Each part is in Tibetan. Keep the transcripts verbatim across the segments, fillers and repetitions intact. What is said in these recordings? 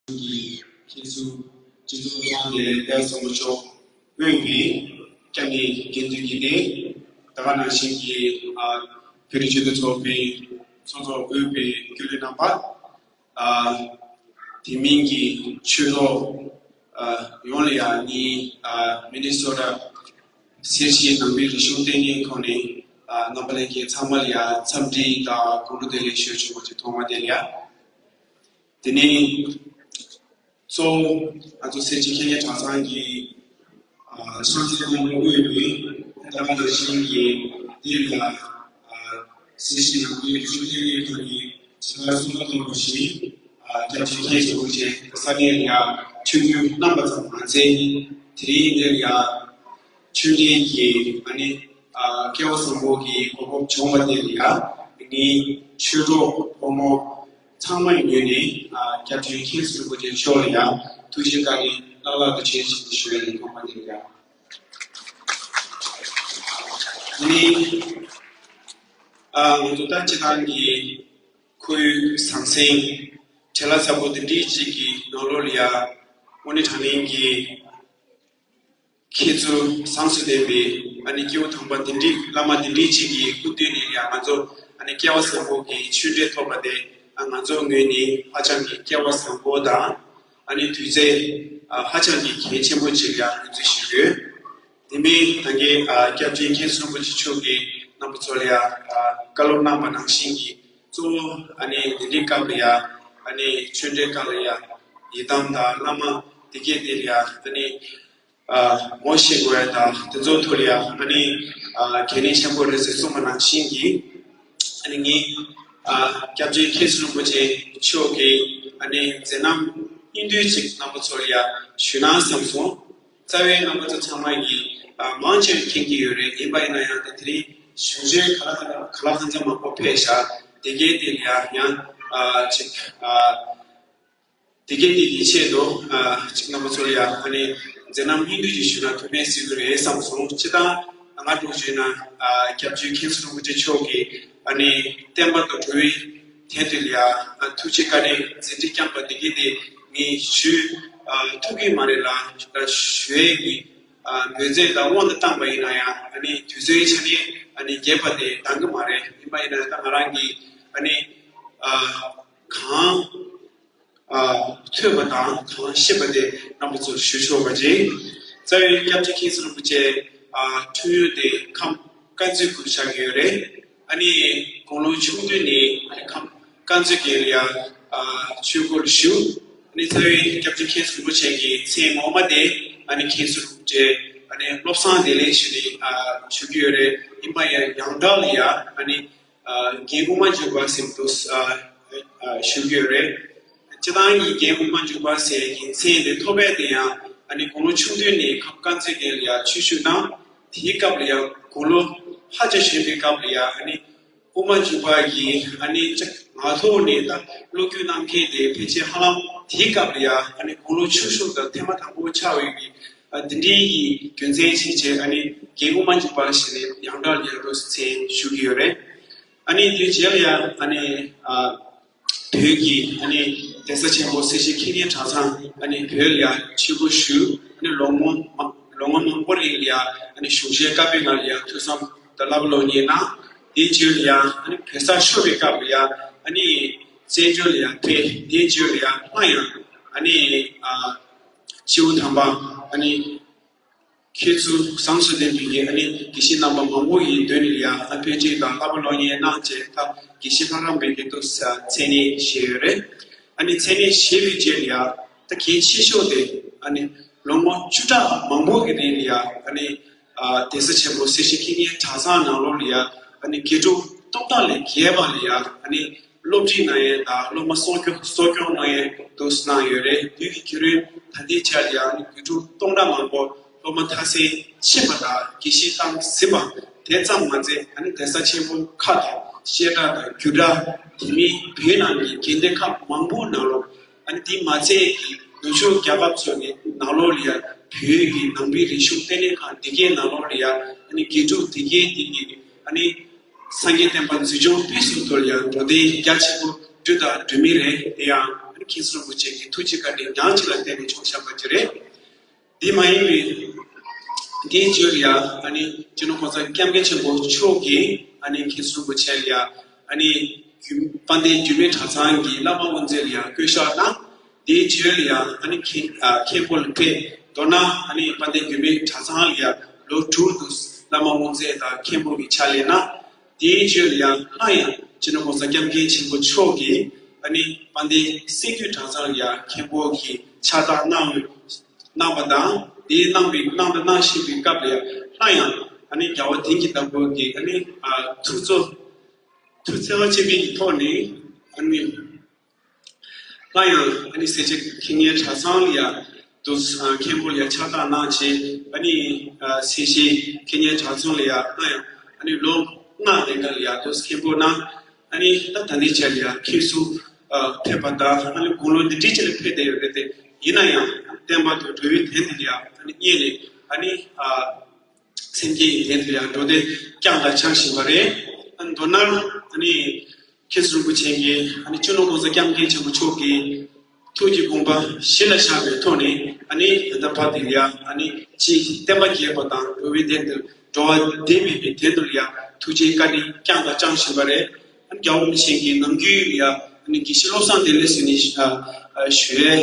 གི་ཁྱེད་ཚོ་སྤྱི་ཚོགས་ཁང་ནས་ལྟ་བཟོ་མ་ཆོག་དབུས་པའི་སྐྱབས་གནས་དགེ་འདུན་གྱི་སྡེ། ད་ག་ནང་བཞིན་གྱི་ཨ་བོད་རིགས་ཆོས་ལྡན་ཚོགས་པའི་ཚོགས་གཙོ་དབུས་པའི་སྐུ་ལས་རྣམ་པ། ཨ་དེ་མིན་གྱི་ཆོས་གྲོགས་ཨ་ཡོངས་ལ་ཡང་ངའི་ཨ་མི་ནི་སོ་ཊ་སེར་བྱེས་ནང་པའི་རིག་གཞུང་ལྟེ་གནས་ཁང་ནས་ཨ་རྣམ་པ་ལྷན་རྒྱས་ཚང་མ་ལ་ཡང་འཚམས་འདྲི་དང་གུས་བཀུར་བདེ་ལེགས་ཞུ་ཆོག་པ་ཅིག་ཐོག་མ་དེ་ལ་ཡང་། དེ་ནས་གཙོ་བོ་ང་ཚོ་སེར་བྱེས་ཁེ་ཉེ་གྲྭ་ཚང་གི་ཨ་ཤང་སྲིད་སྐྱོང་དབུས་པའི་ད་ག་ནང་བཞིན་གྱི་འདིར་ལ་ཨ་སེར་བྱེས་ནང་པའི་རིག་གཞུང་ལྟེ་གནས་ཁང་གི་ཇི་ལྟར་གསུང་བ་མཐོན་པོ་ཞིག་ཨ་སྐྱབས་རྗེ་མཁན་ཟུར་པོ་ཆེ་ས་གནས་ལ་ཡང་ཆིབས་བསྒྱུར་གནང་བ་ཙམ་མ་ཟད། དེ་རིང་འདིར་ཡང་ཆོས་འབྲེལ་གྱི་ཨ་ནི་ཨ་སྐལ་བ་བཟང་པོ་གི་གོ་སྐབས་བྱུང་བ་དེ་ལ་ཡང་ངའི་ཆོས་གྲོགས་ཕོ་མོ་ཚང་མའི་ངོས་ནས་ཨ་སྐྱབས་རྗེ་མཁན་ཟུར་པོ་ཆེ་མཆོག་ལ་ཡང་ཐུགས་རྗེ་བཀའ་དྲིན་བླ་ལྷག་ཏུ་ཆེ་ཞེས་ཞུ་ཡ་ཡིན། ཐོག་མ་དེ་ལ་ཡང་ཨ་ནི་ཨ་ང་ཚོ་ད་སྤྱི་བཏང་གི་ཁོར་ཡུག་ཟང་ཟིང་བྲེལ་བ་ཚ་པོ་དེ་འདྲའི་ཅིག་གི་ནང་ལོགས་ལ་ཡང་དངོས་གནས་དྲང་གནས་ཀྱི་ཁྱེད་ཚོ་བཟང་ཞིང་ལྡན་པའི་ཨ་ནི་སྐྱེས་བུ་དམ་པ་དེ་འདྲའི་བླ་མ་དེ་འདྲའི་ཅིག་གི་སྐུ་མདུན་ནས་ཡང་ང་ཚོ་ཨ་ནི་སྐལ་བ་བཟང་པོ་གི་ཆོས་འབྲེལ་ཐོབ་པ་དེ་ཨ་ང་ཚོ་ངོས་ནས་ཧ་ཅང་གི་སྐལ་བ་བཟང་པོ་དང་ཨ་ནི་དུས་ཚོད་ཨ་ཧ་ཅང་གི་གལ་ཆེན་པོ་ཅིག་ཡང་ངོས་འཛིན་ཞུ་གི་ཡོད། དེ་མིན་ད་གིན་ཨ་སྐྱབས་རྗེ་མཁན་ཟུར་རིན་པོ་ཆེ་མཆོག་གིས་རྣམ་པ་ཚོ་ལ་ཡང་ཨ་བཀའ་སློབ་གནང་བ་ནང་བཞིན་གྱི་གཙོ་བོ་ཨ་ནི་འདི་འདྲའི་སྐབས་ལ་ཡང་ཨ་ནི་ཆོས་འབྲེལ་སྐབས་ལ་ཡང་ཡི་དམ་དང་བླ་མ་དེ་གས་དེ་ལ་ཡང་ཨ་ནི་ཨ་ངོ་ཤེས་དགོས་ཡ་དང་དེ་ཚོ་ཐོག་ལ་ཡང་ཨ་ནི་ཨ་གལ་གནད་ཆེན་པོ་རེད་ཟེར་གསུངས་པ་ནང་བཞིན་གྱི་ཨ་ནི་ངས་ཨ་སྐྱབས་རྗེ་མཁན་ཟུར་རིན་པོ་ཆེ་མཆོག་གི་ཨ་ནི་མཛད་རྣམ་སྙིང་བསྡུས་ཅིག་རྣམ་པ་ཚོ་ལ་ཡང་ཞུས་ན་བསམ་སོང་། རྩ་བའི་རྣམ་པ་ཚོ་ཚང་མ་ཡིས་ཨ་མང་ཆེ་བས་མཁྱེན་གྱི་ཡོད་རེད། ཡིན་པ་ཡིན་ན་ཡང་ད་དེ་རིང་གཞུང་ཆེན་ག་ལ་ག་ལ་ག་ལ་གང་འཚམ་མང་པོ་ཕེབས་ཤག་དེ་གའི་དེ་ལ་ཡང་ཡང་ཨ་ཅིག་ཨ་དེ་གའི་དེ་གི་ཆེད་དུ་ཨ་ཅིག་རྣམ་པ་ཚོ་ལ་ཡང་ཨ་ནི་མཛད་རྣམ་སྙིང་བསྡུས་ཅིག་ཞུས་ན་ཐུགས་ཕན་གསོས་ཀྱི་རེད་བསམ་སོང་། སྤྱིར་བཏང་ང་འདྲ་བོ་ཞུས་ན་ཨ་སྐྱབས་རྗེ་མཁན་ཟུར་རིན་པོ་ཆེ་མཆོག་གིས་ཨ་ནི་བསྟན་པ་དང་འགྲོ་བའི་དོན་དུ་ལ་ཡང་ཐུགས་རྗེ་བཀའ་དྲིན་མཛད་འཕྲིན་བསྐྱངས་པ་འདི་གའི་དེ་ངས་ཞུ་ཐུབ་ཀྱི་མ་རེད་ལ། ཞུ་ཡས་ཀྱི་འབོད་ཚིག་དང་དབང་དུ་བཏང་པ་ཡིན་ན་ཡང་ཨ་ནི་དུས་ཚོད་ཆ་ནས་ཨ་ནི་རྒྱས་པ་དེ་འདང་གི་མ་རེད། ཡིན་པ་ཡིན་ན་ད་ང་རང་གིས་ཨ་ནི་གང་ཐོས་པ་དང་གང་ཤེས་པ་དེ་རྣམ་པ་ཚོར་ཞུ་ཆོག་པ་ཅིག་རྩ་བའི་སྐྱབས་རྗེ་མཁན་ཟུར་རིན་པོ་ཆེ་འཁྲུངས་ཡུལ་དེ་ཁམས་དཀར་མཛེས་ཁུལ་ཆགས་ཀྱི་ཡོད་རེད། ཨ་ནི་དགུང་ལོ་ཆུང་དུས་ནས་ཨ་ནི་ཁམས་དཀར་མཛེས་ཁུལ་ལ་ཡང་ཆོས་སྒོར་ཞུགས། ཨ་ནི་རྩ་བའི་སྐྱབས་རྗེ་མཁན་ཟུར་རིན་པོ་ཆེ་གི་མཚན་ངོ་མ་དེ་ཨ་ནི་མཁན་ཟུར་རིན་པོ་ཆེ་ཨ་ནི་བློ་བཟང་བདེ་ལེགས་ཞུས་ནས་ཞུ་གི་ཡོད་རེད། ཡིན་པ་ཡང་ཡང་བསྐྱར་ལ་ཡང་ཨ་ནི་རྒན་དབུ་མ་འཇུག་པ་ཟེར་དུ་ཞུ་གི་ཡོད་རེད། སྤྱིར་བཏང་གི་རྒན་དབུ་མ་འཇུག་པ་ཟེར་གྱི་མཚན་དེ་ཐོབ་པ་དེ་ཡང་ཨ་ནི་དགུང་ལོ་ཆུང་དུས་ནས་ཁམས་དཀར་མཛེས་ཁུལ་ལ་ཡང་ཆོས་ཞུགས་གནང་། དེའི་སྐབས་ལ་ཡང་དགུང་ལོ་ཧ་ཅང་གཞོན་པའི་སྐབས་ལ་ཡང་ཨ་ནི་དབུ་མ་འཇུག་པ་ཡི་ཨ་ནི་ལྕགས་ངག་ཐོག་ནས་ད་བློ་འགྱུར་གནང་མཁན་དེ་ཕལ་ཆེར་ཧ་ལམ་དེའི་སྐབས་ལ་ཡང་ཨ་ནི་དགུང་ལོ་ཆུང་ཤོས་དང་ཐེངས་མ་དང་པོ་ཆགས་ཡོད་ཀྱི་འདི་འདྲའི་གི་རྒྱུ་མཚན་བྱས་བྱས་ཨ་ནི་རྒན་དབུ་མ་འཇུག་པ་ཞེས་ནས་ཡང་བསྐྱར་ལ་ཡང་དུ་མཚན་ཞུ་གི་ཡོད་རེད། ཨ་ནི་དེའི་རྗེས་ལ་ཡང་ཨ་ནི་ཨ་བོད་ཀྱི་ཨ་ནི་གདན་ས་ཆེན་པོ་སེར་བྱེས་ཁེ་ཉེ་གྲྭ་ཚང་ཨ་ནི་བོད་ལ་ཡང་ཆིབས་བསྒྱུར་ཞུས། ཨ་ནི་ལོ་ངོ་མང་ལོ་ངོ་མང་པོ་རིང་ལ་ཡང་ཨ་ནི་གཞུང་ཆེན་བཀའ་པོད་ལྔ་ལ་ཡང་ཐོས་བསམ་དང་བསླབ་པ་སློབ་གཉེར་གནང་། དེའི་རྗེས་ལ་ཡང་ཨ་ནི་བོད་སར་ཤོར་བའི་སྐབས་ལ་ཡང་ཨ་ནི་བཙན་བྱོལ་ལ་ཡང་ཕེབས། དེའི་རྗེས་ལ་ཡང་སླར་ཡང་ཨ་ནི་ཨ་སྐྱེས་བུ་དམ་པ་ཨ་ནི་ཁྱེད་ཚོ་བཟང་ཞིང་ལྡན་པའི་ཨ་ནི་དགེ་བཤེས་རྣམ་པ་མང་པོ་ཡི་མདུན་ལ་ཡང་ཨ་དཔེ་ཁྲིད་དང་བསླབ་པ་སློབ་གཉེར་གནང་བྱས་ད་དགེ་བཤེས་ལྷ་རམས་པའི་དགེ་ཐོག་མཚན་གནས་བཞེས་ཡོད་རེད། ཨ་ནི་མཚན་གནས་བཞེས་པའི་རྗེས་ལ་ཡང་ད་གལ་ཆེ་ཤོས་དེ་ཨ་ནི་ལོ་ངོ་བཅུ་ཕྲག་མང་པོ་གི་རིང་ལ་ཡང་ཨ་ནི་ཨ་གདན་ས་ཆེན་པོ་སེར་བྱེས་ཁེ་ཉེ་གྲྭ་ཚང་ནང་ལོགས་ལ་ཡང་ཨ་ནི་དགེ་ཕྲུག་སྟོང་ཕྲག་ལས་བརྒལ་བ་ལ་ཡང་ཨ་ནི་སློབ་ཁྲིད་གནང་ཡས་དང་སློབ་མ་གསོ་སྐྱོང་གསོ་སྐྱོང་གནང་ཡས་དུ་གནང་ཡོད་རེད། དུས་ཀྱི་ཁྱེད་རང་ད་ལྟའི་ཆར་ཡང་ནི་དགེ་ཕྲུག་སྟོང་ཕྲག་མང་པོ་སློབ་མ་མཐར་སོན་ཕྱིན་པ་དང་དགེ་བཤེས་བཏང་ཟིན་པ་དེ་ཙམ་མ་ཟད་ཨ་ནི་གདན་ས་ཆེན་པོ་ཁག་དང་བཤད་གྲྭ་དང་བརྒྱུད་གྲྭ་དེ་མིན་བོད་ནང་གི་དགོན་སྡེ་ཁག་མང་པོ་ནང་ལོགས་ཨ་ནི་དེ་མ་ཚད་ཀྱི་ནུབ་ཕྱོགས་རྒྱལ་ཁབ་ཚོ་ནས་ནང་ལོགས་ལ་ཡང་བོད་ཀྱི་ནང་པའི་རིག་གཞུང་ལྟེ་གནས་ཁང་དེ་གའི་ནང་ལོགས་ལ་ཡང་ཨ་ནི་དགེ་ཕྲུག་དེ་གའི་དེ་གའི་ཨ་ནི་སངས་རྒྱས་བསྟན་པ་འཛིན་སྐྱོང་སྤེལ་གསུམ་ཐོག་ལ་ཡང་འགྲོ་དོན་རྒྱ་ཆེན་པོ་བསྒྲུབས་དང་སྒྲུབ་མུས་རེད། དེ་ཡང་ཨ་ནི་ མཁན་ཟུར་རིན་པོ་ཆེ་གི་ཐུགས་རྗེ་བཀའ་དྲིན་ཉག་གཅིག་ལ་བརྟེན་ནས་བྱུང་བཞག་པ་ཅིག་རེད། འདི་མ་ཡིན་པའི་དེའི་རྗེས་ལ་ཡ་ཨ་ནི་སྤྱི་ནོར་༸གོང་ས་༸སྐྱབས་མགོན་ཆེན་པོ་མཆོག་གིས་ཨ་ནི་མཁན་ཟུར་རིན་པོ་ཆེ་ལ་ཡ་ཨ་ནི་དཔལ་ལྡན་འགྱུར་མེད་གྲྭ་ཚང་གི་བླ་མ་དབུ་མཛད་ལ་ཡ་བསྐོས་བཞག་གནང་། དེའི་རྗེས་ལ་ཡ་ཨ་ནི་མཁན་ཨ་མཁན་པོ་ལ་ཕེབས། མདོར་ན་ཨ་ནི་དཔལ་ལྡན་འགྱུར་མེད་གྲྭ་ཚང་ལ་ཡ་ལོ་དྲུག་ཏུ་བླ་མ་དབུ་མཛད་དང་མཁན་པོ་གི་ཕྱག་ལས་གནང་། དེའི་རྗེས་ལ་ཡང་སླར་ཡང་སྤྱི་ནོར་༸གོང་ས་༸སྐྱབས་མགོན་ཆེན་པོ་མཆོག་གིས་ཨ་ནི་དཔལ་ལྡན་སེང་འགུལ་གྲྭ་ཚང་ལ་ཡང་མཁན་པོ་གི་ཕྱག་རྟགས་གནང་གནང་བ་དང་། དེའི་གནང་བའི་གནང་དང་གནང་བཞིན་པའི་སྐབས་ལ་ཡང་སླར་ཡང་ཨ་ནི་རྒྱལ་བ་དེང་གི་བདག་པོ་གི་ཨ་ནི་ཨ་ཐུགས་གཙོ་ཐུགས་བརྩེ་བ་ཆེན་པོའི་ཐོག་ནས་ཨ་ནི། སླར་ཡང་ཨ་ནི་སེར་བྱེས་ཁེ་ཉེ་གྲྭ་ཚང་ལ་ཡ་དུ་མཁན་པོ་ལ་ཡ་ཕྱག་རྟགས་གནང་བྱས། ཨ་ནི་སེར་བྱེས་ཁེ་ཉེ་གྲྭ་ཚང་ལ་ཡ་སླར་ཡང་ཨ་ནི་ལོ་ལྔ་ལས་འགའ་ལ་ཡ་དུ་མཁན་པོ་གནང་། ཨ་ནི་ད་ད་ནི་ཆ་ལ་ཡ་མཁན་ཟུར་ཕེབས་པ་དང་། ཨ་ནི་དགུང་ལོ་འདི་འདྲའི་ཅིག་ལ་ཕེབས་བསྡད་ཡོད་རེད་དེ། ཡིན་ན་ཡང་བསྟན་པ་དང་འགྲོ་བའི་དོན་དེ་ལ་ཡ་ཨ་ནི་གཉེར་ནས་ཨ་ནི། སེམས་བསྐྱེད་ཡོན་ཏན་དེ་ཡང་འགྲོ་དོན་བསྐྱངས་དང་བསྐྱང་བཞིན་པ་རེད། ཨ་ནི་མདོར་ན་ཨ་ནི་མཁན་ཟུར་རིན་པོ་ཆེ་གིས་ཨ་ནི་སྤྱི་ནོར་༸གོང་ས་༸སྐྱབས་མགོན་ཆེན་པོ་མཆོག་གི་ཐུགས་ཀྱི་དགོངས་པ་གཞི་ལ་བཞག་པའི་ཐོག་ནས། ཨ་ནི་ད་ལྟ་བར་དུ་ཡང་ཨ་ནི་ཅིག་བསྟན་པ་རྒྱས་པ་དང་འགྲོ་བའི་དོན་དུ། འགྲོ་བ་བདེ་བའི་དོན་དུ་ཡང་ཐུགས་རྗེའི་བཀའ་དྲིན་བསྐྱངས་དང་བསྐྱང་བཞིན་པ་རེད། ཨ་ནི་རྒྱལ་བ་རིན་པོ་ཆེ་གིས་ནམ་རྒྱུན་ཡང་ཨ་ནི་དགེ་བཤེས་བློ་བཟང་བདེ་ལེགས་ཟེར་ནས་ཞུ་ཡས།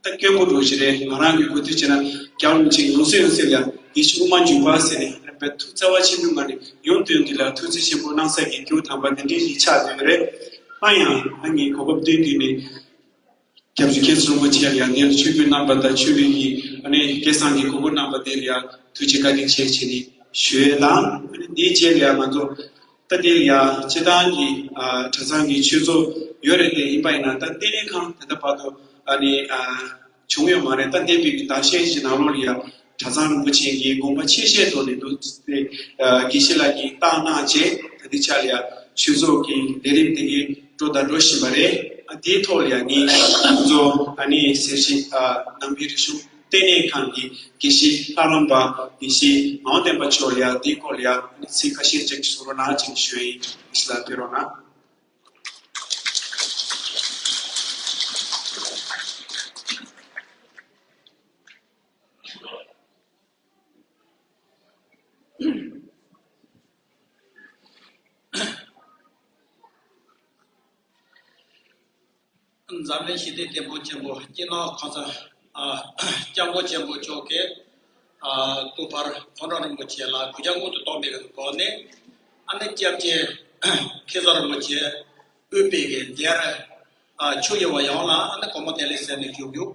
ད་སྐྱོན་པོ་འགྲོ་ཞིག་རེད། ང་རང་གི་གོ་ཐོས་བྱས་ན་རྒྱལ་བ་རིན་པོ་ཆེ་ཡོངས་སུ་ཡོངས་སུ་ལ་དགེ་བཤེས་དབུ་མ་འཇུག་པ་ཟེར་ནས་དཔེ་ཐུགས་བརྩེ་བ་ཆེན་པོའི་ངང་ནས་ཡོང་དོན་འདི་ལ་ཐུགས་རྗེ་ཆེན་པོ་གནང་ས་གི་རྒྱུ་དམ་པ་འདི་འདྲའི་ཞིག་ཆགས་བསྡད་ཡོད་རེད། སླར་ཡང་ཨ་ནི་གོ་སྐབས་བསྟུན་དུས་ནས་སྐྱབས་རྗེ་མཁན་ཟུར་རིན་པོ་ཆེ་ལ་ཡང་འདིར་ཆོས་གོས་གནང་བ་དང་ཆོས་གོས་ཀྱི་ཨ་ནི་སྐལ་བཟང་གི་གོ་སྐུ་གནང་བ་དེ་ལ་ཡང་ཐུགས་རྗེ་བཀའ་དྲིན་ཆེ་ཞེས་ནས་ཞུ་ཡས་དང་། ཨ་ནི་འདིའི་རྗེས་ལ་ཡང་ང་ཚོ། ད་དེ་ཡ་སྤྱི་བཏང་གི་ཨ་གྲྭ་ཚང་གི་ཆོས་ཚོགས་ཡོད་རེད་དེ། ཡིན་པ་ཡིན་ན་ད་ལྟེ་གནས་ཁང་དེ་ད་བར་དུ་ཨ་ནི་ཨ་བྱུང་ཡོད་མ་རེད། ད་འདས་པའི་གི་ཟླ་ཤས་ཀྱི་ནང་ལོགས་ལ་ཡ་གྲྭ་ཚང་རིན་པོ་ཆེ་གི་དགོངས་པ་ཆེ་བཞེས་ཐོག་ནས་འདུག་སྟེ། ཨ་དགེ་བཤེས་ལགས་ཀྱིས་བཏང་གནང་བྱས། ད་ལྟའི་ཆ་ལ་ཡ་ཆོས་ཚོགས་ཀྱི་ལས་རིམ་དེ་གའི་འགྲོ་དང་འགྲོ་བཞིན་པ་རེད། ཨ་དེའི་ཐོག་ལ་ཡ་ངས་ང་ཚོ་ཨ་ནི་སེར་བྱེས་ཨ་ནང་པའི་རིག་གཞུང་ལྟེ་གནས་ཁང་གི་དགེ་བཤེས་ལྷ་རམས་པ་དགེ་བཤེས་ངག་དབང་བསྟན་པ་མཆོག་ལ་ཡ་དེའི་སྐོར་ལ་ཡ་ཚིག་ཁ་ཤས་ཅིག་གསུང་རོགས་གནང་ཅིག་ཞུ་ཡིན། དགེ་བཤེས་ལགས་ཕེབས་རོགས་གནང་། འཛམ་གླིང་ཞི་བདེ་ལྡན་པ་ཆེན་པོ་སྤྱི་ནོར་༸གོང་ས་༸སྐྱབས་མགོན་ཆེན་པོ་མཆོག་གིས་ཨ་ཐུགས་ཕར་ཁོང་ཁྲོ་རིན་པོ་ཆེ་ལ་གུས་ཕྱག་སྔོན་དུ་གཏོང་བའི་སྒོ་ནས། ཨ་ནི་སྐྱབས་རྗེ་མཁན་ཟུར་རིན་པོ་ཆེ་དབུས་པའི་གི་སྡེར་ཨ་ཆུ་ཡི་བ་ཡོངས་ལ་ཨ་ནི་སྒོ་མོ་བདེ་ལེགས་ཟེར་ནས་ཞུ་རྒྱུ།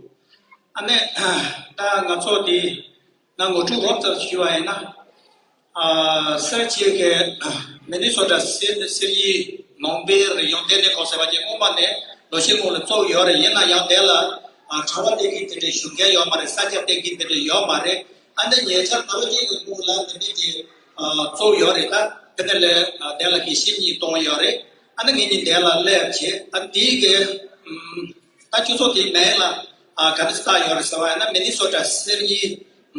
ཨ་ནི་ད་ང་ཚོ་དེ་ང་ངོ་སྤྲོད་རོབ་ཙམ་ཞུས་པ་ཡིན་ན། ཨ་སེར་བྱེས་ཀྱི་མི་ནི་སོ་ཊ་སེར་སེར་བྱེས་ནང་པའི་རིག་གཞུང་ལྟེ་གནས་ཁང་ཟེར་བ་ཅིག་སྔོན་མ་ནས་ལོ་ཤས་སྔོན་ལ་བཙུགས་ཡོད་རེད། ཡིན་ན་ཡང་དེ་ལ་ཨ་དྲ་བ་སྟེང་གི་དེ་འདྲའི་ཞུ་མཁན་ཡོད་མ་རེད། ས་ཆ་སྟེང་གི་དེ་འདྲ་ཡོད་མ་རེད། ཨ་ནི་ཉེ་ཆར་ཟླ་བ་གཅིག་གི་སྔོན་ལ་དེ་འདྲའི་གི་ཨ་བཙུགས་ཡོད་རེད། ད་དེ་ནས་ལས་ཨ་དེ་ལ་དགེ་བཤེས་གཉིས་བཏོན་ཡོད་རེད། ཨ་ནི་ངེད་གཉིས་དེ་ལ་སླེབས་བྱས། ཨ་འདིའི་གི་ཨམ། ད་ཆུ་ཚོད་དེའི་མིང་ལ་ཨ་ག་རེ་བཏགས་ཡོད་རེད་ཟེར་བ་ཡིན་ན། མི་ནི་སོ་ཊ་སེར་བྱེས་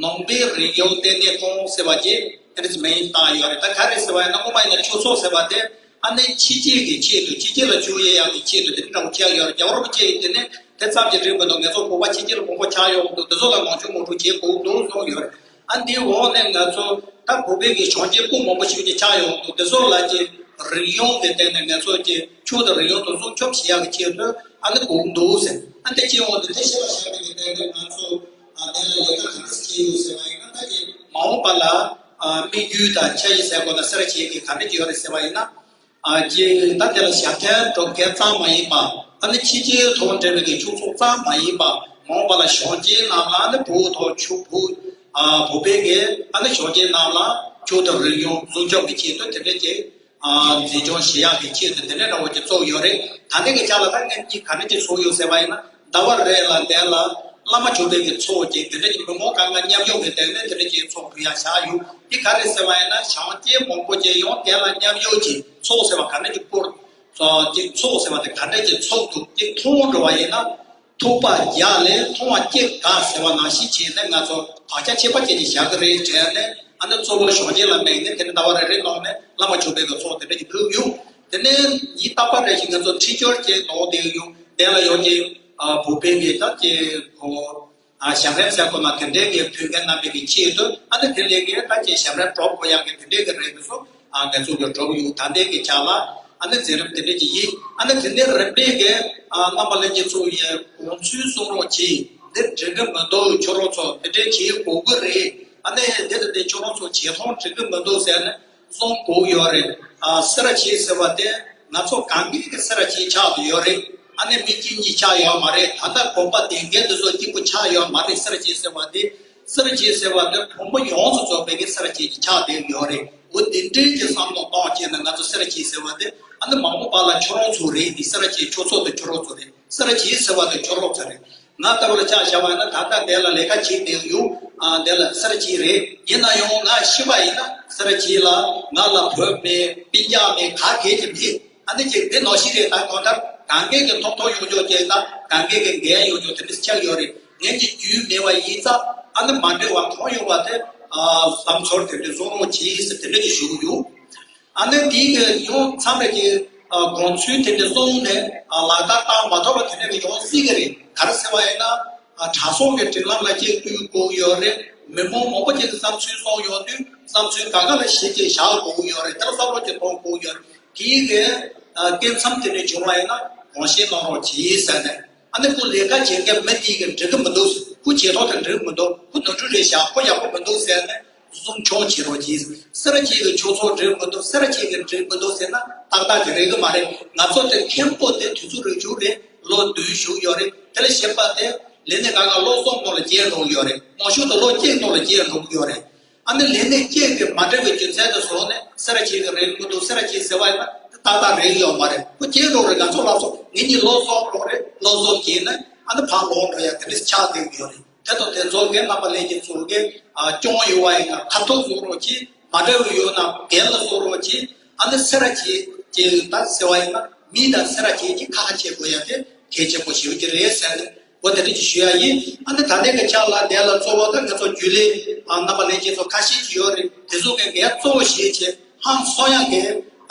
ནང་པའི་རིག་གཞུང་ལྟེ་གནས་ཁང་ཟེར་བ་ཅིག་དེ་འདྲ་མིང་བཏགས་ཡོད་རེད། ད་ག་རེ་ཟེར་བ་ཡིན་ན། སྔོན་མ་ཡིན་ན་ཆོས་ཚོགས་ཟེར་བ་དེ་ཨ་ནི་ཕྱི་རྒྱལ་གྱི་ཆེད་དུ། ཕྱི་རྒྱལ་ལ་ཆོས་ཡོད་ཡག་གི་ཆེད་དུ་དེ་འདྲ་བྱས་ཡོད་རེད། རྒྱལ་བ་རིན་པོ་ཆེ་ཡིས་དེ་ནས་དེ་ཙམ་གྱིས་འགྲིག་མི་འདུག་ང་ཚོ་བོད་པ་ཕྱི་རྒྱལ་ལ་མང་པོ་ཆགས་ཡོང་གི་འདུག་དེ་ཚོ་ལ་ངོ་སྤྲོད་ངོ་སྤྲོད་བྱེད་དགོས་འདུག་གསུངས་ཡོད་རེད། ཨ་འདིའི་འོག་ནས་ང་ཚོ་ད་བོད་པའི་གི་གཞོན་སྐྱེས་སྤུ་མང་པོ་ཞིག་ཅིག་ཆགས་ཡོང་གི་འདུག་དེ་ཚོ་ལ་ཅིག་རིག་གཞུང་གི་སྟེང་ནས་ང་ཚོ་ཅིག་ཆོས་དང་རིག་གཞུང་དང་སྲུང་སྐྱོབ་བྱེད་ཡག་གི་ཆེད་དུ་ཨ་ནི་དགོས་འདུག་ཟེར། ཨ་འདི་ཅིག་འོག་ཏུ་དེ་ཤེས་པ་ཤེས་པའི་གི་སྟེང་ནས་ང་ཚོ་ཨ་དེ་ལ་ལས་ཀ་ག་འདྲ་ཞིག་བྱས་ཡོད་ཟེར་བ་ཡིན་ན། ད་ཅིག་མ་འོངས་པ་ལ་ཨ་དམིགས་ཡུལ་དང་འཆར་གཞི་ཟེར་དགོས་ན། སེར་བྱེས་ཀྱི་ག་འདྲ་ཅིག་ཡོད་རེད་ཟེར་བ་ཡིན་ན། ཨ་ཅེ་ད་དེ་ལ་ཞབས་བརྟན་སྒྲུབ་མཁན་ཙམ་མ་ཡིན་པ། ཨ་ནི་ཕྱི་རྒྱལ་དང་འབྲེལ་བའི་གི་ཕྱུགས་ཚོགས་ཙམ་མ་ཡིན་པ། མ་འོངས་པ་ལ་གཞོན་སྐྱེས་རྣམས་ལ་ཨ་ནི་བོད་དང་ཆོས་བོད་ཨ་བོད་པའི་གི་ཨ་ནི་གཞོན་སྐྱེས་རྣམས་ལ་ཆོས་དང་རིག་གཞུང་སྲུང་སྐྱོབ་ཀྱི་ཆེད་དུ་དེ་འདྲ་ཅིག་ཨ་འཛིན་སྐྱོང་བྱེད་ཡག་གི་ཆེད་དུ་དེ་འདྲ་འདྲ་བོ་ཅིག་བཙུགས་ཡོད་རེད། ད་ལྟའི་གི་ཆ་ལ་ད་ངས་ཀྱིས་ག་འདྲ་ཅིག་བཟོས་ཡོད་ཟེར་བ་ཡིན་ན། ཟླ་བ་རེ་ལ་དེ་ལ་བླ་མ་མཆོད་པའི་གི་ཚོགས་ཀྱི་དེ་འདྲ་གྱི་མི་མང་གང་ག་མཉམ་ཞུགས་ཀྱི་སྟེང་ནས་དེ་འདྲ་གྱི་ཚོགས་ཕུལ་ཡ་བཞག་ཡོད། འདི་ག་རེ་ཟེར་བ་ཡིན་ན། གཞོན་སྐྱེས་མང་པོ་ཅིག་ཡང་དེ་ལ་མཉམ་ཞུགས་ཀྱི་ཚོགས་ཟེར་བ་ག་འདྲ་གྱི་སྐོར་ཚོགས་ཀྱི་ཚོགས་ཟེར་བ་དེ་ག་འདྲ་གྱི་ཚོགས་འདུ་ཅིག་མཐོང་འགྲོ་བ་ཡིན་ན། ཐུག་པ་རྒྱག་ལས་མཐོང་བ་སྐྱེ་དགའ་ཟེར་བ་ནང་བཞིན་བྱས་ནས་ང་ཚོ་བག་ཆགས་ཁྱད་པར་ཅན་ཅིག་བཞག་གི་རེད་དྲན་ནས། ཨ་ནི་གཙོ་བོ་གཞོན་སྐྱེས་ལ་དམིགས་ནས་དེ་ནས་ཟླ་བ་རེ་རེའི་ནང་ནས་བླ་མ་མཆོད་པའི་གི་ཚོགས་དེ་འདྲ་གྱི་ཕུལ་ཡོད། དེ་ནས་ཉིན་རྟག་པར་རེ་བཞིན་ང་ཚོ་ཁྲིད་སྦྱོར་བྱས་གནང་བསྡད་ཡོད། དེ་ལ་ཡོད་ཀྱི་ཨ་བོད་པའི་གི་ད་ཀྱི་ཁོ་ཨ་ཞབས་རིམ་ཟེར་དགོས་ན་དེ་འདྲའི་གི་ཕུལ་མཁན་རྣམ་པའི་གི་ཆེད་དུ་ཨ་ནི་དེ་ལས་གི་ད་ཀྱི་ཞབས་རིམ་སྒྲུབ་དགོས་ཡག་གི་དེ་འདྲའི་གི་རེད་འདུག་སོ། ཨ་ང་ཚོ་གི་སྒྲུབ་ཡོད། ད་ལྟའི་གི་ཆ་ལ་ཨ་ནི་མཛད་རིམ་དེ་འདྲའི་གི་ཡིན། ཨ་ནི་དེ་འདྲའི་རིམ་པའི་གི་ཨ་རྣམ་པ་ལྷན་རྒྱས་ཚོ་ཡི་དགོངས་ཚུལ་གསུང་རོགས་གྱིས། འདི་འགྲིག་གི་མི་འདུག་ཁྱོད་རང་ཚོ་དེ་འདྲའི་བྱེད་དགོས་ཀྱི་རེད། ཨ་ནི་འདི་དང་འདི་ཁྱོད་རང་ཚོ་བྱེད་སྟངས་འགྲིག་གི་མི་འདུག་ཟེར་ནས། གསུང་གི་ཡོད་རེད། ཨ་སེ་ར་བྱེས་ཟེར་བ་དེ་ང་ཚོ་གངས་སྐྱེས་ཀྱི་སེ་ར་བྱེས་ཆགས་བསྡད་ཡོད་རེད། ཨ་ནི་མི་གཅིག་གཉིས་ཆགས་ཡོད་མ་རེད། ད་ལྟ་གོམ་པ་དེ་འགའ་དེ་ཚོ་གཅིག་པུ་ཆགས་ཡོད་མ་རེད། སེ་ར་བྱེས་ཟེར་བ་དེ་སེ་ར་བྱེས་ཟེར་བ་དེ་བོན་པོ་ཡོངས་སུ་རྫོགས་པའི་གི་སེ་ར་བྱེས་ཀྱི་ཆགས་བསྡད་ཡོད་རེད། འོ་དེ་འདྲའི་གི་བསམ་བློ་གཏོང་བྱས་ན་ང་ཚོ་སེ་ར་བྱེས་ཟེར་བ་དེ་ཨ་ནི་མ་འོངས་པ་ལ་ཁྱོད་རང་ཚོ་རེད། དེ་སེ་ར་བྱེས་ཁྱོད་ཚོ་དང་ཁྱོད་རང་ཚོ་རེད། སེ་ར་བྱེས་ཟེར་བ་དེ་ཁྱོད་རང་ཚོ་རེད། ང་ལྟ་བུ་ལ་ཆ་བཞག་པ་ཡིན་ན་ད་ལྟ་འདི་ལ་ལས་ཀ་བྱེད་བསྡད་ཡོད། ཨ་འདི་ལ་སེ་ར་བྱེས་རེད། ཡིན་ན་ཡང་ང་ཤི་བ་ཡིན་ན་སེ་ར་བྱེས་ལ་ང་ལ་བུ་མེད། སྤུན་ཀྱག་མེད། ག་གེ་ཅིག་མེད། ཨ་ནི་ཅིག་དེ་ནང་བཞིན་རེད། ད་གང་ལྟར་གངས་སྐྱེས་ཀྱི་ཐོབ་ཐང་ཡོང་ཆོག་ཅིག་ད་གངས་སྐྱེས་ཀྱི་འགན་ཡོང་ཆོག་དེ་འདྲ་ཆགས་ཡོད་རེད། ངེད་ཀྱི་རྒྱུས་མེད་པ་ཡིན་ཙང་ཨ་ནི་མ་འདྲེས་པ་གང་ཡོང་བ་དེ་ཨ་བསམ་ཚོར་དེ་འདྲ་བཟོ་རོགས་གྱིས་ཟེར་དེ་འདྲ་ཅིག་ཞུ་གི་ཡོད། ཨ་ནི་དེའི་གི་ཡང་མཚམས་རེ་གི་ཨ་དགོངས་ཚུལ་དེ་འདྲ་གསུངས་ནས་ཨ་ལག་བསྟར་བཏང་མ་ཐུབ་པ་དེ་འདྲ་གི་ཡོང་སྲིད་གི་རེད། ག་རེ་ཟེར་བ་ཡིན་ན་ཨ་གྲྭ་ཚང་གི་སྒྲིག་ལམ་ལ་སྐྱེལ་དགོས་དགོས་ཡོད་རེད། མི་མང་མང་པོ་ཅིག་གི་བསམ་ཚུལ་གསུངས་ཡོང་དུས་བསམ་ཚུལ་ག་ག་ལ་གཞི་ཅིག་བཞག་དགོས་ཡོད་རེད། དེ་ལ་བསམ་བློ་ཅིག་གཏོང་དགོས་ཡོད་རེད། དེའི་གི་ཨ་སྐབས་མཚམས་དེ་འདྲ་བྱུང་བ་ཡིན་ན་དགོངས་བཞེས་གནང་རོགས་གྱིས་ཟེར་ནས། ཨ་ནི་ཁོ་ལས་ཀ་བྱེད་མཁན་མི་དེ་གི་འགྲིག་གི་མི་འདུག་ཁོ་བྱེད་ཐོག་དེ་འགྲིག་གི་མི་འདུག་ཁོ་ནོར་འཁྲུལ་རེད་བཞག་ཁོ་ཡག་པོ་མི་འདུག་ཟེར་ནས་སྲུང་སྐྱོང་བྱེད་རོགས་གྱིས། སེ་ར་བྱེས་ཀྱི་ཆོས་ཚོགས་འགྲིག་མི་འདུག་སེ་ར་བྱེས་ཀྱི་འགྲིག་མི་འདུག་ཟེར་ན་ཏག་ཏག་ཅིག་རེད་གི་མ་རེད། ང་ཚོ་དེ་མཁན་པོ་དེ་དུས་ཚོད་རིང་ཤོས་རེད། ལོ་བདུན་བཞུགས་ཡོད་རེད། དེ་ལ་གཞན་པ་དེ་ལས་སྣེ་ཁག་ཁག་ལོ་གསུམ་ནང་ལ་བརྗེ་འགྲོ་གི་ཡོད་རེད། མང་ཤོས་དེ་ལོ་གཅིག་ནང་ལ་བརྗེ་འགྲོ་གི་ཡོད་རེད། ཨ་ནི་ལས་སྣེ་གཅིག་གི་མ་འགྲིག་པའི་རྒྱུ་མཚན་དེ་བཟུང་ནས་སེ་ར་བྱེས་ཀྱི་རེད་མི་འདུག་སེ་ར་བྱེས་ཟེར་བ་ཡིན་ན་ཏག་ཏག་རེད་ཡོད་མ་རེད། ཁོ་བརྗེ་འགྲོ་རེད། ང་ཚོ་ལ་སོགས་ངེད་གཉིས་ལོ་གསུམ་འགྲོ་རེད། ལོ་གསུམ་གྱིས་ནི་ཨ་ནི་ཕར་ལོག་འགྲོ་ཡ་དེ་འདྲ་ཆགས་བསྡད་ཡོད་རེད། དེ་དང་དེ་ཚོ་གི་རྣམ་པ་ལྷན་རྒྱས་ཚོ་གི་ཨ་སྐྱོན་ཡོད་པ་ཡིན་ན་ཁ་ཐུག་བཟོ་རོགས་གྱིས། མ་འདྲ་བ་ཡོད་ན་རྒན་ལ་གསུང་རོགས་གྱིས། ཨ་ནི་སེ་ར་བྱེས་ཀྱི་ད་ཟེར་བ་ཡིན་ན་མི་དང་སེ་ར་བྱེས་ཀྱི་ཁ་ཁ་བྱེད་དགོས་ཡ་དེ་གལ་ཆེན་པོ་ཞིག་ཀྱི་རེད་ཟེར་ནས་འོ་དེ་འདྲ་ཅིག་ཞུ་ཡ་ཡིན། ཨ་ནི་ད་ལྟའི་གི་ཆ་ལ་དེ་ལ་གཙོ་བོ་ད་ང་ཚོ་རྒྱུན་ལས་ཨ་རྣམ་པ་ལྷན་རྒྱས་ཚོ་ཁ་ཤས་ཅིག་ཡོད་རེད། དེ་ཚོ་གི་ངས་གཙོ་བོ་བྱས་བྱས་ཧང་སང་ཡ་གི་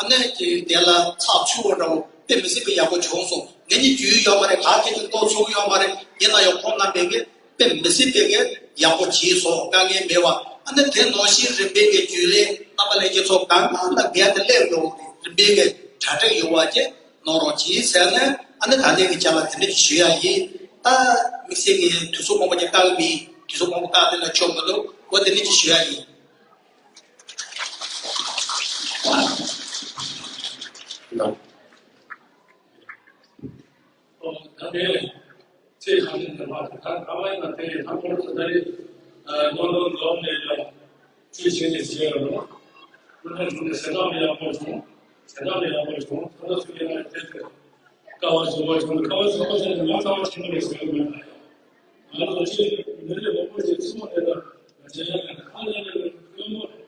ཨ་ནི་ཀྱི་དེ་ལ་ཚགས་ཚུད་པོ་འདྲ་བོ་དཔེ་མི་སྲིད་པའི་ཡག་པོ་བྱུང་སོང་། ངེད་གཉིས་རྒྱུས་ཡོད་མ་རེད། ག་གེ་ཅིག་ལྟོ་ཚུགས་ཡོད་མ་རེད། ཡིན་ན་ཡང་ཁོང་རྣམ་པས་གི་དཔེ་མི་སྲིད་པའི་གི་ཡག་པོ་བྱས་སོང་། དཀའ་ངལ་མེད་པ། ཨ་ནི་དེ་ནང་བཞིན་རིམ་པས་གི་རྒྱུན་ལས་རྣམ་པ་ལྷན་རྒྱས་ཚོ་གང་གང་ལ་འགན་དེ་སླེབས་ཡོང་རིམ་པས་གི་གྲ་སྒྲིག་ཡོང་བ་ཅིག་གནང་རོགས་གྱིས་ཟེར་ནས་ཨ་ནི་ད་ལྟའི་གི་ཆ་ལ་དེ་འདྲ་ཅིག་ཞུ་ཡ་ཡིན། ད་དམིགས་བསལ་གི་དུས་ཚོད་མང་པོ་ཅིག་བཀག་གི་མིན། དུས་ཚོད་མང་པོ་བཀག་དེ་ལ་ཆོག་མི་འདུག་འོ་དེ་འདྲ་ཅིག་ཞུ་ཡ་ཡིན། ད་ལྟའི་ཚེ་གང་ཅི་འདྲ་བ་ད་ག་བ་ཡིན་ན་དེ་ཡི་ཐང་འཁོར་དུ་ད་རེས་ནོར་ལོ་ལོག་ནས་ཡང་ཆོས་བྱེད་ནས་བྱས་རོགས། དངོས་གནས་དྲང་གནས་ཟེར་ཐང་ཡག་པོ་བྱུང་། ཟེར་ཐང་ཡག་པོ་བྱུང་། ད་ལྟ་ཚུལ་ཡིན་ན་དེ་དེ་དཀའ་བ་བཟོ་བ་བྱུང་། དཀའ་བ་བཟོ་བ་བྱས་ནས་མ་རྩ་བ་ཆེན་པོ་རེད་ཟེར་གི་མེད་ན་ཡང་། ང་ཚོ་ཆེས་མི་རིགས་མང་པོ་ཞིག་ཚུགས་མ་རེད་ད། བྱེད་ཡག་གི་ཁ་ལས་ལས་དཀོན་པོ་རེད།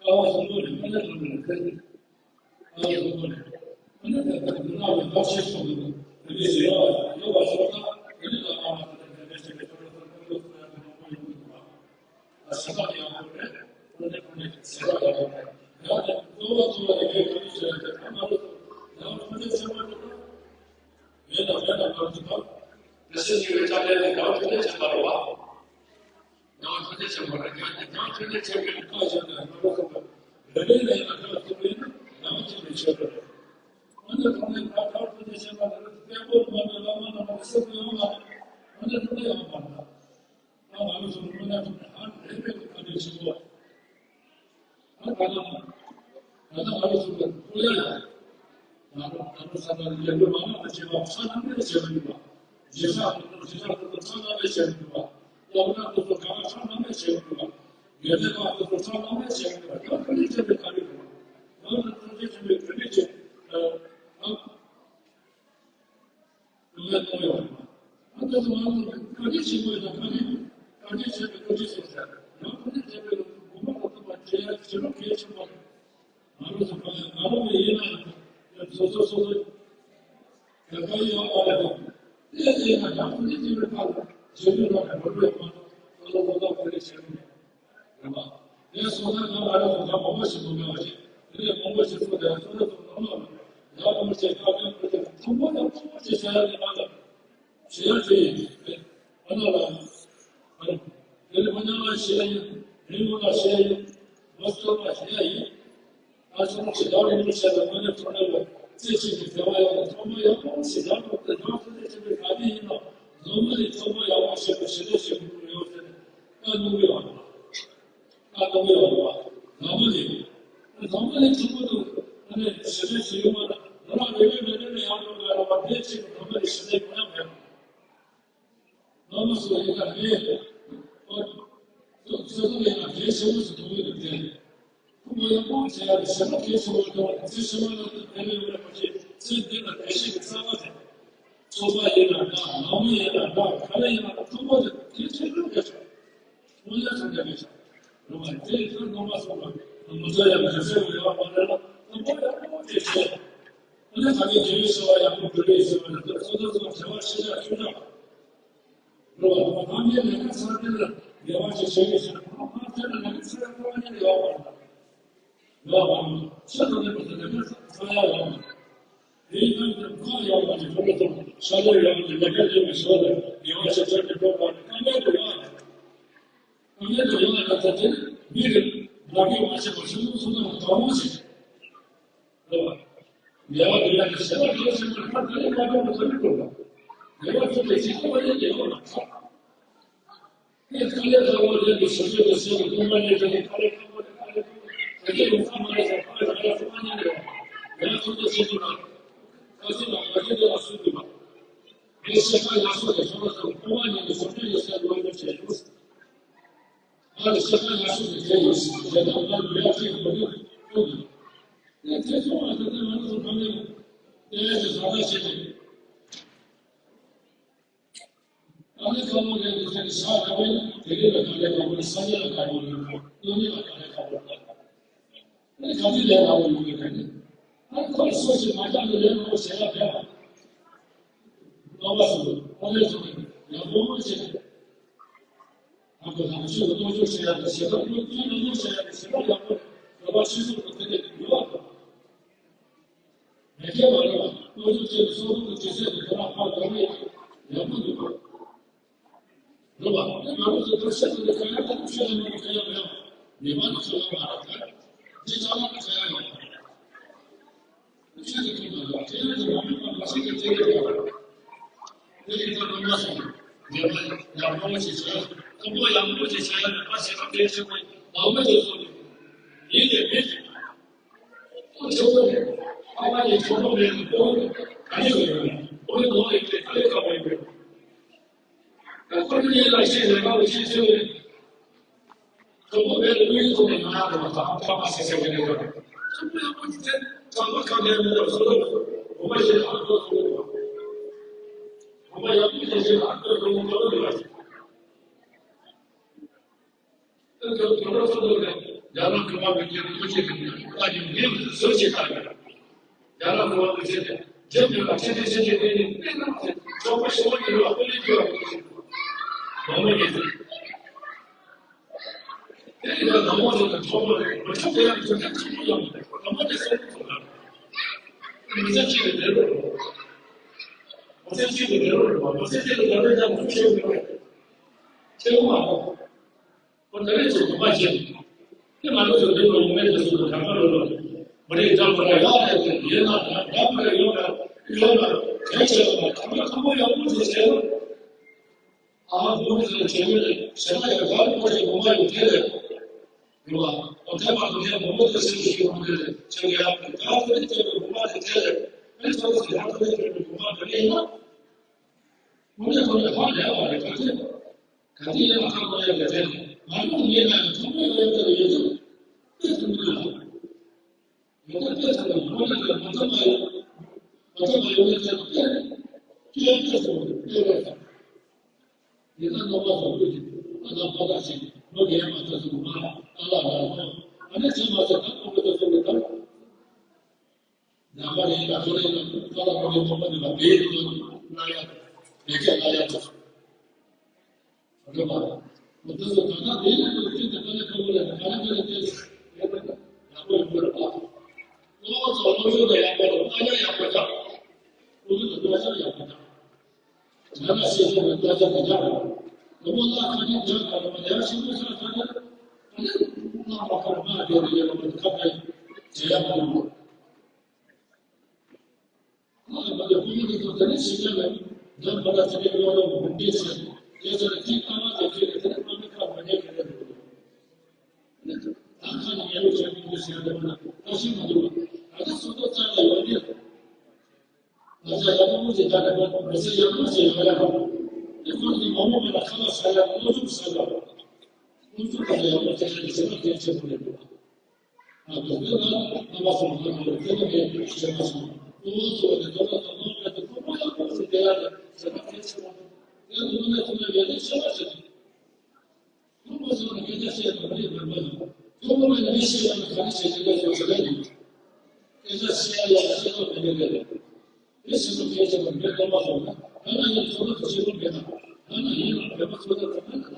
ཀ་བ་གསུམ་པོ་ནི་དཔེ་ཆ་ནང་ནས་འཐེན། ཀ་བ་གསུམ་པོ་ནི། དཔེ་ཆ་དེ་དག་ནི་ནང་བའི་ལག་ཤེས་སོགས་ཀྱི་དེ་ནི་ཡོད་པ་ཡོད་པ་སོགས་ལ་དེ་ནི་ལ་ལ་མ་དེ་དེ་འདྲ་ཞིག་གི་ཐོག་ལ་ཐོག་ལ་ཐོག་ལ་མང་པོ་ཡོང་གི་འདུག་པ། ལ་ཞེ་དྲག་ཡག་པོ་རེད། དཔེ་ཆ་ཁོ་ནི་ཞེ་དྲག་ཡག་པོ་རེད། ཡང་དེ་གཙོ་བོ་གཙོ་བོ་དེ་གའི་ག་དུས་ཟེར་ཏེ་ད་ང་ཚོ་ཡང་ཐོག་མཐའ་ཚད་མ་རེད་ན། ཡོད་དང་མེད་དང་ང་ཚོ་ད་དེ་སེམས་ཀྱི་བའི་ལྕགས་ལས་ནི་ཡང་ཐོག་མཐའ་ཚད་མ་རེད་བ། ཡང་ཐུགས་རྗེ་ཆེན་པོ་རེད། ཡང་ཐུགས་རྗེ་ཆེན་པོའི་བཀའ་བཞིན་དུ་ང་རང་ཚོ་རེ་རེ་ནས་ཡང་ཐག་ཐུབ་པས་ན་ཡང་ཐུབ་པའི་ཆེད་དུ་རེད། ཨ་ནི་ཐོག་མའི་ང་ཐག་ཐུགས་རྗེ་ཆེན་པོ་རེད། དཔལ་པོ་མ་ནི་བླ་མ་རྣམས་ཀྱི་སེམས་ཡང་མ་རེད། ཨ་ནི་ཐུགས་ཡང་མ་རེད། ང་ང་རང་ཚོ་ངོ་ན་ཐུག་ནས་ཧ་རེ་རེ་བཀའ་དྲིན་ཆེན་པོ། ཨ་ད་ལ་ད་ལྟ་ང་རང་ཚོ་ལ་ཐུག་ཡ་ཡ། ང་རང་ང་རང་ས་ན་ལས་འགུལ་མ་མང་བ་བྱེད་པ་ཕྱག་ན་མེད་བྱེད་མི་འདུག་པ། རྗེས་ཆགས་ཁོ་ཚོ་རྗེས་ཆགས་ཁོ་ཚོ་ཕྱག་ན་མེད་བྱེད་མི་འདུག་པ། སློབ་གྲྭ་ཁོ་ཚོ་གང་ལ་ཕྱག་ན་མེད་བྱེད་མི་འདུག་པ། ཡོན་ཏན་ཁོ་ཚོ་ཕྱག་ན་མེད་བྱེད་མི་འདུག་པ། ཡང་ཐུགས་རྗེ་ཆེན་པོའི་བཀའ་དྲིན་འདུག་པ། ཡང་ཐུགས་རྗེ་ཆེན་པོའི་བཀའ་དྲིན་ཆེ། ཨ། ལུང་ལས་གཏོང་ཡོད་རེད། ཨ་ད་དུང་ང་ཚོ་བཀའ་དྲིན་ཆེན་པོ་ཡིན་ན་བཀའ་དྲིན་བཀའ་དྲིན་ཆེན་པོའི་བཀའ་དྲིན་སོགས་ཟེར་ཡང་བཀའ་དྲིན་ཆེན་པོའི་དགོངས་པ་དང་མཐུན་པ་བྱེད་ཡ་ཞེ་དྲག་གལ་ཆེན་པོ་རེད། ང་རང་ཚོ་གང་ཡང་ང་རང་ལ་ཡིན་ན་སོ་སོ་སོ་སོ་ཡང་གང་ཡང་ཡོད་མ་རེད་དང་། དེ་ཡིན་ན་ཡང་བཀའ་དྲིན་ཆེན་པོའི་ཁ་ལ་བྱེད་ཡུལ་རང་ནས་མ་རུལ་བའི་ཁོང་ཚོ་སོ་སོ་སོ་སོ་བཀའ་དྲིན་ཆེན་པོ་རེད་པ། དེ་སོང་ཙང་ང་ང་རང་ཚོ་ད་མང་པོ་ཞིག་མི་དགའ་བ་ཞིག་དེ་ནས་མང་པོ་ཞིག་ཚོ་དེ་སོ་སོ་སོ་ནང་ལ་མི་དགའ། ཡག་པོ་བྱས་ཁ་ཏོན་པོ་དེ་ཐུགས་ཁུར་ཡག་པོ་བྱས་བྱ་ཡ་དེ་ང་ལ་བྱེད་ཡ་དེ་ཡིན། ཨ་ན་ལ་ཨ་ནི་དེ་ལས་ཕ་ཉ་ལ་བྱེད་ཡ་ཡིན། རིན་པོ་ལ་བྱེད་ཡ་ཡིན། མ་སྟོར་བ་བྱེད་ཡ་ཡིན། ད་ཚོ་ཆེ་ཡག་རིན་པོ་ཆེ་ལ་ཕ་ཉ་ཐོག་ལ་བརྩེ་ཆེན་གྱི་དེ་བ་ཡག་ལ་ཐོག་མ་ཡག་པོ་ཞིག་ཡག་པོ་དེ་དང་ཐོག་ལས་བྱེད་པའི་ག་དེ་ཡིན་ན་ལོ་མ་ལས་ཐོག་མ་ཡག་པོ་བྱེད་པ་ཞེ་དྲག་བྱེད་དགོས་ཡོད་ཟེར་ནས་བཀའ་གནང་གི་ཡོད། ད་དང་པོ་ཡོང་བ། དང་པོ་ནི། དང་པོ་ནི་ཐུན་མོང་དུ་ཨ་ནི་ཞི་བདེ་ཞིག་ཡོང་བ་ན་ང་རང་རེ་རེ་རེ་རེ་ནས་ཡང་འགྲོ་དགོས་རེད་བ། དེ་ཕྱིར་དང་པོ་ནི་ཞི་བདེ་ཡོང་ཡ་མེད། ང་མ་སོ་ཡིན་ན་རེད། ཨོ། ཚོ་ཚོ་ཚོ་ཡིན་ན་རེད་ཞེ་པོ་ཞིག་མཐོང་གི་འདུག་སྟེ། ཁོ་མོ་ཡང་ཁོང་བྱས་ཡ་རེད་ཞེ་པོ་གལ་ཆེ་བོ་མཐོང་བ་དང་ཚེ་ཕྱི་མ་ལ་དེ་བས་ཡོང་རེད་པ་ཞེས་ཚེ་འདི་ལ་བདེ་སྐྱིད་ཀྱི་རྩ་བ་རེད། ཚོགས་པ་ཡིན་ན་འདྲ། ནང་མི་ཡིན་ན་འདྲ། ག་རེ་ཡིན་ན་མཐོང་བ་དེ་གལ་ཆེ་ཤོས་རེད། དངོས་གནས་དྲང་གནས་རེད། རེད་བ། དེ་ཡིན་ཙང་ནང་མ་སོང་བ་ང་ཚོ་ཡང་མི་ཟེར་བ་ཡོད་མ་རེད་ལ། དང་པོ་ཡག་པོ་དེ་བྱས། ཨ་ནི་ད་གིན་དགེ་བའི་བཤེས་པ་ཡག་པོ་འབུལ་རེས་ཟེར་བ་ལ་དེ་ཚོ་ཚོ་ཚོ་དྲི་བ་ཤེས་བྱ་ཆུང་ཆུང་། རེད་བ། ཕ་མའི་ལས་ཀ་ཚར་དེ་ལ་དགེ་བ་ཞིག་བྱེད་ཀྱི་ཞིག་ཕ་མ་དེ་ལ་ལས་ཀ་ཚར་ཡ་ཁོ་བ་ཉིད་ལ་ཡོད་པ་རེད། ཡོད་པ་རེད། ཆེད་དུ་ལས་པ་དེ་ལས་ཀ་ཚར་ཡ་ཡོད་པ་རེད། དེའི་ནང་དུ་ཁོ་ཡོད་པ་ནི་ཁོ་ལ་དང་ཤ་ལས་ཡོད་པ་ནི་ལས་ཀ་ལས་པའི་ཞོར་ལ་དགེ་བ་ཞིག་ཚར་གྱི་འགྲོ་བ་ནི་ཁ་མེད་དུ་ཡོད་རེད། ཁ་མེད་དུ་ཡོད་རེད། ད་དེ་མི་རེ་ལ་དགེ་བ་ཞིག་པ་ཆུང་ཆུང་ཚོ་དང་དགའ་བོ་ཞིག་རེད་བ། ཉེ་བ་དེ་ཡང་ཞེ་དྲག་ཡོད་ཕྱིན་པར་ཁ་དེ་ལས་མ་འགྲོ་བ་ཐོབ་ཀྱི་འདུག་ཉེ་བ་ཚོ་དེ་ཅི་ཐོབ་པ་ཡིན་ཡིན་ནོ་ལ་ཁ། དེ་དཀའ་ལས་ཁག་པོ་ལས་ཀྱི་ཞབས་ཞུ་དེ་བྱས་ནས་སྐུ་ངལ་ལས་ཀྱི་དཀའ་ལས་ཁག་པོ་དེ་དཀའ་ལས་ཁག་པོ་དེ་གའི་ཡོང་ས་མ་རེད་ཟེར་ཁ་ལས་ཁ་ལས་ཁོ་མ་ཉན་རེད། ཡང་ཁོ་ཚོ་བྱེད་ཀྱི་མ་རེད། ཁ་སེ་ལ་ཁ་སེ་དེ་ལ་སུ་འདུག་པ། དེ་ཤེས་ཁ་ཡག་སོ་དེ་ཁོ་ལ་ཚོ་སྐུ་ངལ་ཉན་ནས་ཞབས་ཞུ་ཡོད་སར་ལོག་འགྲོ་བྱས་འདུག་ང་ལ་ཤེས་ཁ་ཡག་སོ་དེ་དེ་ཡོད་སྲིད་དེ་དང་ང་ལ་ཡག་ཅིག་མི་འདུག་ཁོ་འདུག་དེ་ཐེ་ཚོམ་མ་ཐེ་ཚོམ་ང་ཚོ་ཕ་མའི་དེ་ལས་དེ་བཟའ་ཟླ་བྱས་ནས། ཨ་ནི་དཀའ་མོ་རེད་འདུག་ཁ་ནི་ས་ར་བས་དེ་རིང་ལ་དཀའ་ལས་ཁག་པོ་རེད། སང་ཉིན་ལ་དཀའ་མོ་རེད། སང་ཉིན་ལ་དཀའ་ལས་ཁག་པོ་རེད། ཨ་ནི་ག་དུས་ལས་སླ་པོ་ཡོང་གི་རེད། ཨ་ནི་ཁོ་ལ་སོ་སོས་མ་འདང་ནས་ལས་སླ་པོ་བྱེད་ཡ་མེད་པ། རྣམ་པ་ཚོ་ཁོ་ལས་ཐུབ་ནས་ཡག་པོ་བྱེད། ཨ་ཁོ་ཚང་ཆོས་ལ་གཏོང་ཕྱོགས་བྱེད་ཡ་དང་བྱེད་ཐབས་ཀྱི་ཐུན་ལ་གཏོང་བྱེད་ཡ་དང་བྱེད་ཐབས་ཡག་པོ་རེད་བ། ཆོས་ཕྱོགས་ལ་དེ་འདྲ་ཡོད་པ་དང་། མེད་མཁན་མ་རེད་བ། སློབ་སྦྱོང་བྱས་ནས་སོ་སོ་གི་ཇེ་ཆེ་དུ་ཁོ་རང་ཕར་འགྲོ་བའི་ཡག་པོ་འདུག་བ། རེད་བ། ང་རང་ཚོ་ཐབས་ཤེས་དེ་འདྲ་གང་ཡང་ཐབས་ཤེས་ལ་མི་གང་ཡང་མེད་བ། མི་མང་གི་ཚོད་ལ་མ་རེད་ད། འདི་ཅང་མ་གང་ཡང་མེད་བ། ཆོས་ཀྱི་ཐོག་ནས་ལ་དེ་ཡང་དེ་མ་རེད་པ། མ་ཤེས་ཀྱི་དེ་རེད་བ། དེ་ཡིན་ཙང་རྣམ་པ་ཚོ་ངེས་པ་ཡག་པོ་ཞིག་བྱས། ཐུན་མོང་ཡག་པོ་ཞིག་བྱས་ནས་མ་ཤེས་པ་དེ་ཤེས་དགོས། མང་པོ་ཞིག་གསུངས་ནས་ཡིན་ཏེ་མེད་ཅིག་ཁོ་ཆེན་པོ་རེད། ཨ་མ་ཡིས་ཆོག་པོ་མེད་ནས་ཁོ་ག་ནས་ཡོང་ཡོད་རེད། ཁོ་ནི་ནོར་ཡོད་དེ་ཁ་ལས་ཁ་བ་ཡོད་རེད། ད་ཁོ་ནི་ལ་ཤེས་རེད། ཁ་བ་ཤེས་ཤེས་རེད། ཆོག་པོ་མེད་ནས་དངུལ་ཐོག་ནས་ཡོང་ཡ་རེད་བ། ད་ཁ་མ་ཤེས་ཤེས་རེད་ད། ཆོག་པོ་ཡག་པོ་ཅིག་ཚེ་ཚང་མ་ཁ་ལས་མེད་ལ་བཟོ་ལ་བོ་མ་ཤེས་ཨ་ཁོ་བཟོ་ལ་བོ་མ་ཡག་པོ་ཤེས་ཤེས་ཨ་ཁོ་བཟོ་ལ་བོ་མ་ཡོད་པ་ཞིག་ཨ་ནི་དོན་དག་ཚོ་ལ་རྒྱ་ནག་གི་མ་བའི་རྒྱལ་ཁབ་ཆེ་གི་ལྟ་རྒྱུ་ངས་བཟོ་བྱེད་ལྟ་གི། རྒྱ་ནག་གི་མ་བའི་ཆེ་གི་རྒྱལ་ཁབ་ལ་ཆེ་གི་ཆེ་གི་ལྟ་ནི་དཔེ་ན་ཚོགས་པ་ཞིག་ཡོད་ལ་དཔེ་ལས་རྒྱུ་བ་མང་མོ་ཡིན། དེ་ཡིན་ན་ནང་མོ་ཚོ་དང་ཚོགས་པ་མ་ཆོག་པའི་ཡང་ཚོ་ཐག་ཆོད་པོ་ཡོད། ནང་མོ་དེ་སེམས་ཐོག་ལ་མི་ཚེ་གཅིག་ལ་བདེ་རོགས། མི་ཚེ་གཅིག་ལ་བདེ་རོགས་མ་མི་ཚེ་གཅིག་ལ་བདེ་རོགས་ཡང་ཁུངས་ཆེ་བོ་ཡོད། ཆེ་བོ་མ་རེད། ཁོ་ད་རེས་ཚོ་དགོངས་པ་བཞེས། དེ་ང་ཚོ་ཚོ་འདི་ལོ་ཡོང་མེད་དུ་སོང་དུ་གང་ག་ལོ་ལོ། མི་རིགས་འདྲ་མི་འདྲ་ཡག་ཡག་དེ་ཡིན་ན་ཡང་འདྲ་མི་འདྲ་ཡོང་ན་ཡོང་ན་གལ་ཆེ་བ་ན་ཁམས་པ་ཁམས་པ་ཡག་པོ་ཞིག་བྱས་ན། ཨ་མ་བུ་མོ་ཚོ་བྱེད་མི་རེད་ཞེ་ན་ཡང་ག་རེ་ཁོ་ཚོའི་དགོངས་པ་ཡོད་དེ་རེད། ཡོང་བ་འོ་དེ་མ་གཏོགས་ངས་བུ་མོ་ཚོ་ཞིག་ཞིག་ཡོང་གི་རེད་ཅེས་ཡག་གི་ག་རེ་བྱས་པའི་དགོངས་པ་དེ་དེ་རེད། ཨེ་ཚོ་ཚོ་ཡག་གི་རེད་བྱས་པའི་དགོངས་པ་དེ་རེད་ཡིན་ན། དངོས་གནས་དངོས་གནས་ཧ་ལས་པ་རེད་ག་ཚོད། ག་དུས་ཡིན་ན་ཁ་ཁོ་ཡ་ག་ཚད་ང་ཚོ་ངེད་ལ་ཡང་ཐོག་མའི་ཡོད་ཚད་ཡོད་ཚད་དཔེ་ཐུབ་ཀྱི་ལ། ཡོད་ཚད་དཔེ་ཐུབ་ཀྱི་ལ་ཁོ་ལ་ཡང་མ་ཐོབ་པ་ཡོད། མ་ཐོབ་པ་ཡོད་ཚད་དཔེ་སྤྱོད་དཔེ་ཐུབ་དཔེ་རེད་ད། ཡིན་ན་རྣམ་པ་ཚོ་ཀུན་གྱིས་ཨ་ལ་ཕ་ཐག་ཆེ་ལོ་རྒན་མ་ཐག་ཚོ་མ་ཨ་ལ་ལ་ལ་ཨ་ནི་ཚེ་མ་ཚེ་ད་ཁོ་ཁོ་ཚོ་ཚོ་གི་ད། ནང་པ་རེད་ལ་ཚོ་རེད་ལ་ཀ་ལ་མོ་རེད་མོ་པ་རེད་ལ་བེད་ལ་ཡ་བེད་ཀ་ལ་ཡ་ཐོག་རེད་པ། མོ་དེ་ཚོ་ད་ལྟ་བེད་ལ་ཡོད་ཀྱི་ད་ཀ་ལ་ཀ་བོ་ལ་ཀ་ལ་ཀ་ལ་ཏེ་ཡ་པ་ཡ་པོ་ཡོད་པ་རེད་པ། ཀློག་ཚོ་སློབ་སྦྱོང་ལ་ཡག་པོ་རེད། ཨ་ཡ་ཡག་ ལ་ཆ་དེ་ཆགས་རེད། དེ་མོ་ལ་ཁ་ཉིན་ཆགས་ག་རེ་མ་ལས་ཤི་མོ་ཆགས་ག་རེ། ཨ་ནི་ལ་མ་ཁ་མ་དེ་རེད་ཡ་མ་ཁ་ཁ་བྱེད་ཡ་མ་རེད། ཨ་ནི་མ་དེ་ཁོ་མོ་དེ་ཚོ་དེ་ནས་ཤི་ཆ་ལ་འདྲ་མ་ལ་ཆ་ནས་ཡོང་རོགས་མི་འདྲེས་ཟེར། དེ་ཚོ་ལ་ཅིག་ལྟ་བ་དེ་ཁྱེད་ཀྱི་དེ་ནས་མ་མི་ཁ་མ་ཉེས་ག་རེ་རེད། ད་ཁ་ནས་ཡ་རོགས་བྱེད་མི་འདུག་ཟེར་ཡ་དེ་མ་ན་ད་ཤི་མ་འདུག་ད་ལྟ་སོ་ཐོག་ཙམ་ལ་ཡོང་དུས། ང་ཚོ་ཡག་པོ་ཞིག་བྱ་དགོས། མི་ཚེ་ཡག་པོ་ཞིག་ཡོང་ཡག་དེ་ཁོང་གིས་མ་འོངས་པ་ལ་ཁ་ལག་ཟ་ཡག་སློབ་སྦྱོང་ཟ་ཡག་སློབ་སྦྱོང་དང་ཡག་པོ་བྱེད་ཡག་གི་བྱེད་ཐབས་གལ་ཆེན་པོ་རེད་འདུག་ཨ་དེ་ལ་རྣམ་པ་ཚོ་ང་ཚོ་ལ་དེ་ནི་ངས་བྱེད་མ་སོང་། གཙོ་བོ་གཙོ་བོ་དེ་དོ་ལ་དང་ལོག་པའི་དེ་ཁོ་བོ་ཡག་པོ་ཞིག་བསྡད་ཡག་དེ་བྱེད་ཐབས་གལ་ཆེན་པོ་འདུག་དེ་ལ་དངོས་གནས་དངོས་གནས་ལས་ལས་ཆེ་བ་ཞིག་འདུག་ཁོང་ཚོ་ལ་སྐད་ཆ་བཤད་དང་རེད་མི་འདུག་ཁོང་ཚོ་ལ་མི་ཤེས་ཡག་ལ་ག་རེ་བྱེད་ཀྱི་ཡོད་ཟེར་བ་ཞིག་རེད་འདུག་སྐད་ཆ་བཤད་ཡག་ལ་ཤེས་རྟོགས་མེད་མཁན་རེད། དེ་ཤེས་རྟོགས་བྱེད་བྱེད་པར་མེད་སྟོན་པ་སོང་ན་ད་ང་ཡང་ཚོགས་ལ་བྱེད་སྒོ་མེད་ན་ད་ང་ཡིན་ལ་བོད་པ་ཚོ་ལ་ཚང་མ་ལ་ལབ།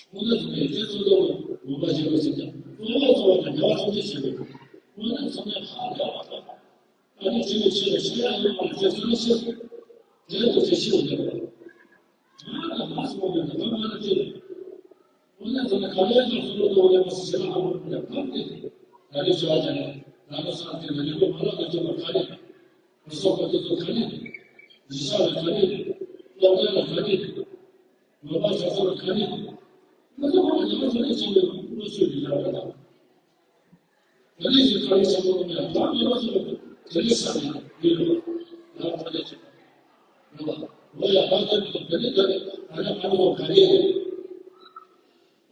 དངོས་གནས་ཚང་མས་དེ་ཚོ་ཚོ་ངོ་མ་བྱེད་དགོས་ཟེར་ཀྱང་གཙོ་བོ་གཙོ་བོ་དང་འགལ་བ་ཚོ་དེ་བྱེད་དགོས། དངོས་གནས་ཚང་མས་ཧ་ལས་པ་དང་། ཨ་ནི་དེ་ནི་ཆེ་ལ་ཆེ་ཡ་ཡོད་པ་དེ་ཚོ་ནི་ཤེས། དེ་ཚོ་དེ་ཤེས་འདོད་པ། ང་ལ་མ་སོང་བའི་ང་ང་ལ་དེ། དངོས་གནས་དེ་ནི་ག་ལེར་དང་སུ་ལ་དོ་ལེ་མ་སི་ཞེ་ལ་ཧ་མ་གོ་ཡ་གང་དེ། ད་ནི་ཆོ་བ་ཅན་ལ་ལ་ས་དེ་ནི་ལེ་ལོ་མ་ལ་དེ་ཚོ་ལ་ག་ལེ། རུ་སོག་པ་དེ་ཚོ་ག་ལེ། ཡི་ཤ་ལ་ག་ལེ། སློབ་གྲྭ་ལ་ག་ལེ། ང་པ་ཆ་ཚོ་ལ་ག་ལེ། ང་ཚོ་ཁོང་ལ་ང་ཚོ་ལ་ཆེ་བའི་བློ་ཆོས་ཀྱི་ལ་ག་དང་། ད་ནི་ཞིག་ག་རེ་བྱེད་དགོས་མེད་ལ་མེད་པ་ཞིག་དེ་ནི་ས་ནས་ཡིན་ལ་ད་ལྟ་ལས་བྱེད་པ་ལ་ལོ་ཡ་ད་ལྟ་ནི་དེ་ནི་ད་ནི་ད་ནི་ང་ཚོ་ག་རེ་